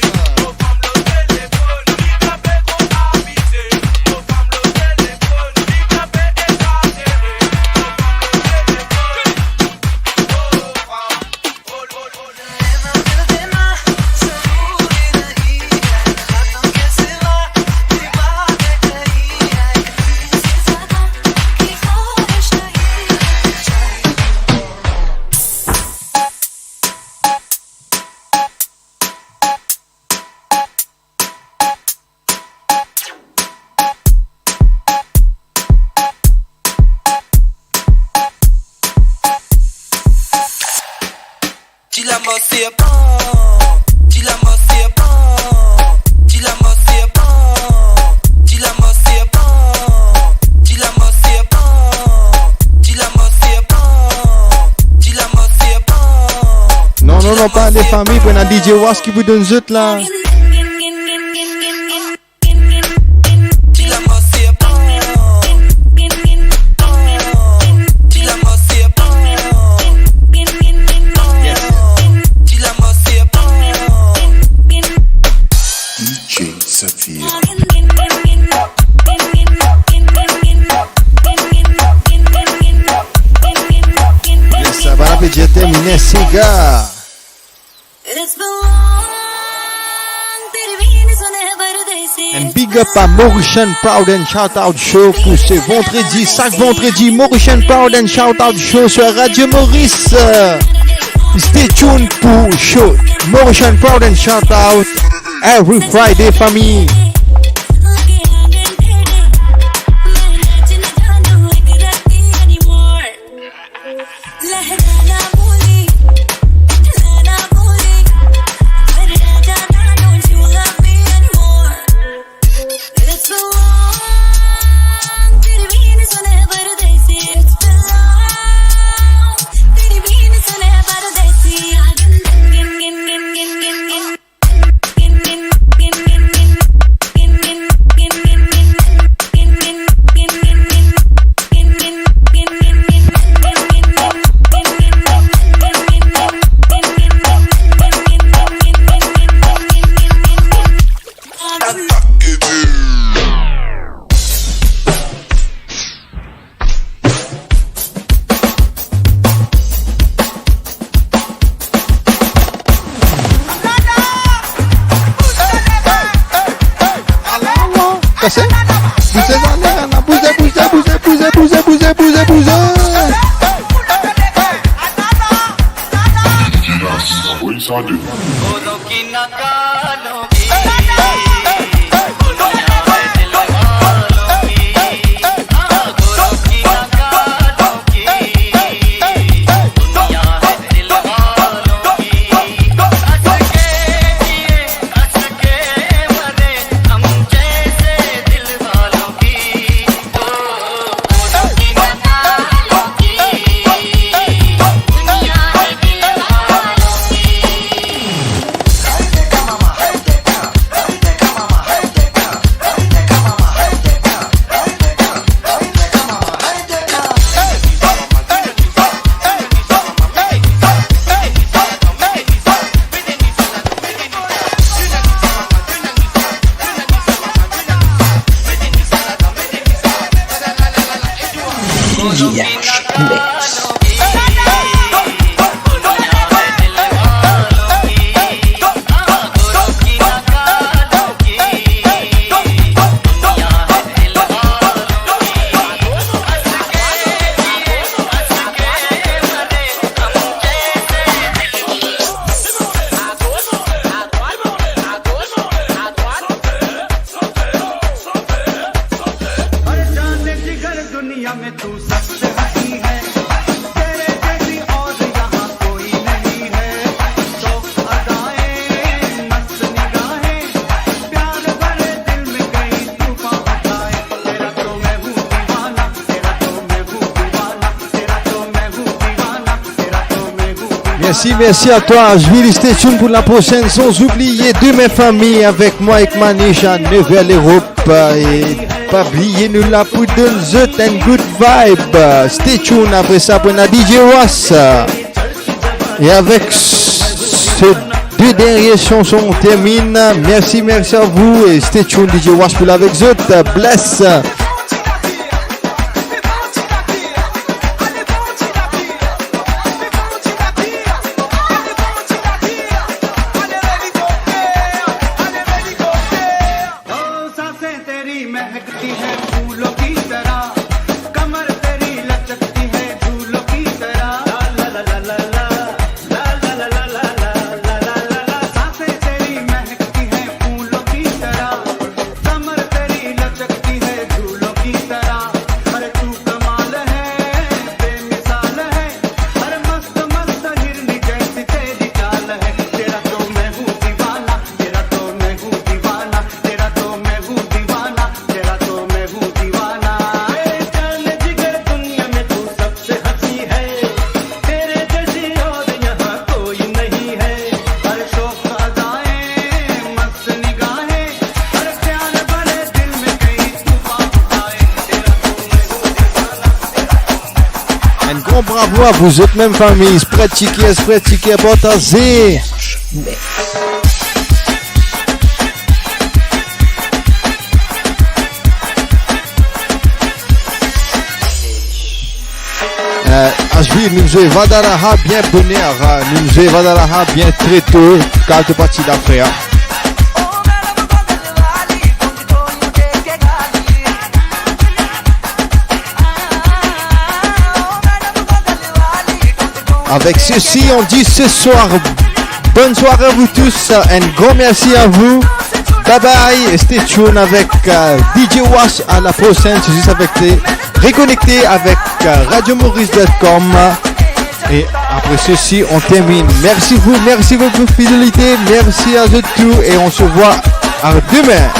Non, non, non, pa ale fami, pou ena D J Was ki pou donn zot la. Yes, sa va, pe dir termine, sega. And big up à Mauritian Proud and Shout Out Show pour ce vendredi. Chaque vendredi, Mauritian Proud and Shout Out Show sur Radio Maurice. Euh, stay tuned pour show Mauritian Proud and Shout Out every Friday, famille. Bouze zane, nana, bouze, bouze, bouze. Merci, merci à toi, Ashville. Stay tuned pour la prochaine, sans oublier Demain Famille avec moi, avec Manish, à neuf heures l'Europe. Et pas oublier, nous là pour donner zot une good vibe. Stay tuned, après ça, pour la D J Was. Et avec ce deux dernières chansons, on termine. Merci, merci à vous. Et stay tuned, D J Was pour avec zot. Bless. Un grand bravo à vous autres, même famille. Spread, share, spread, share, partagez. Euh, Ashville, nou zwe Vadalaha bien boner, nou zwe Vadalaha bien tre to, kar to parti la, frer. Avec ceci, on dit ce soir, bonne soirée à vous tous, un grand merci à vous. Bye bye, stay tuned avec, euh, D J Was à la prochaine, c'est juste avec les, reconnecté avec, euh, radio maurice dot com. Et après ceci, on termine. Merci vous, merci pour votre fidélité, merci à vous tous et on se voit à demain.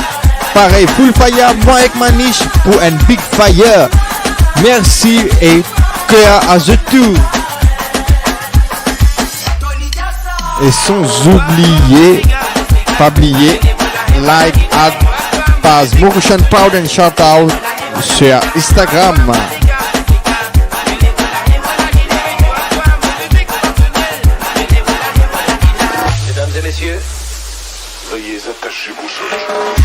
Pareil, full fire, moi avec Manish pour un big fire. Merci et cœur à vous tous. Et sans oublier, pas oublier, like, add, page Mauritian Proud and shout out sur Instagram. Mesdames et messieurs, veuillez attacher vos ceintures.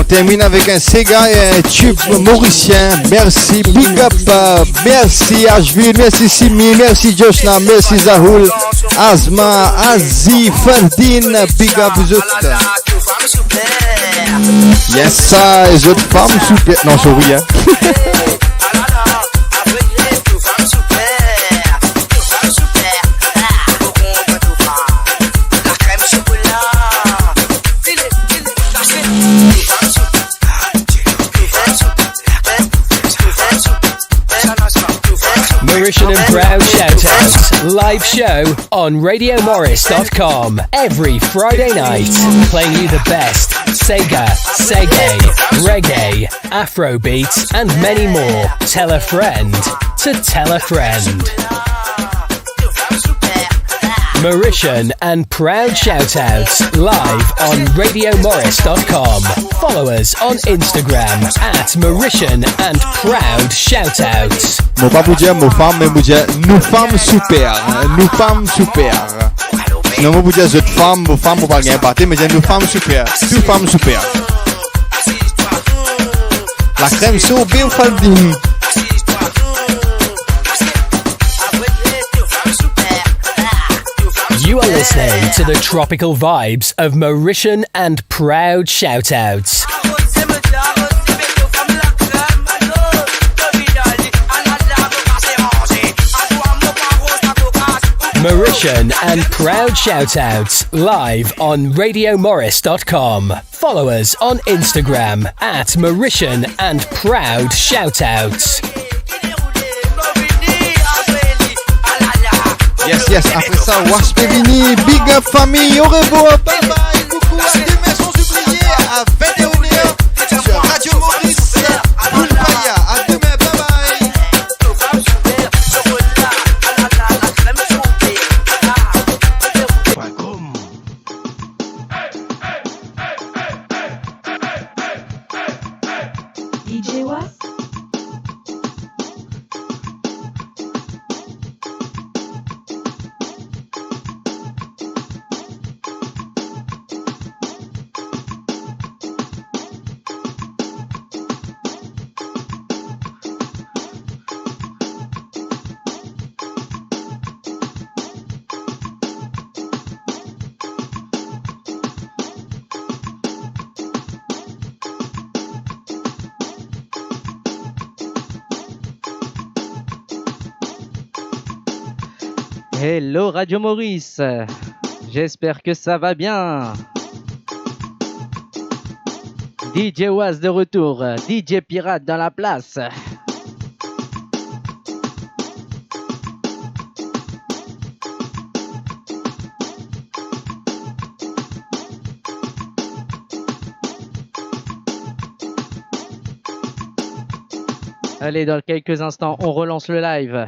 Termine avek enn sega e enn tube morisien. Mersi, big up, euh, mersi Ashville, mersi Simi, mersi Joshna, mersi Zahoul, Azma, Azi, Fandine, big up zot. Yes, sa, zot fam siper. Non, sorry, hein. Mauritian and Proud Shoutouts live show on radio morris dot com every Friday night, playing you the best sega, seggae, reggae, Afrobeats, and many more. Tell a friend to tell a friend. Mauritian and Proud Shoutouts live on radio morris dot com. Follow us on Instagram at Mauritian and Proud Shoutouts. Mo pa pou dir mo fam, me mo dir nou fam siper, nou fam siper. Sinon mo pou dir zot fam, mo fam, mo pa gagn pate, me dir nou fam siper, nou fam siper. Lakrem so Bill Faldin. You are listening to the tropical vibes of Mauritian and Proud Shoutouts. Mauritian and Proud Shoutouts live on radio morris dot com. Follow us on Instagram at Mauritian and Proud Shoutouts. Yes, yes, apre sa, Wasp vini, big up fami, au revoir, bye bye, coucou, à demain sans oublier, à vingt et une heures sur Radio Maurice, Boulpaya, à demain, bye bye. D J Was. Hello Radio Maurice, j'espère que ça va bien. D J Was de retour, D J Pirate dans la place. Allez, dans quelques instants, on relance le live.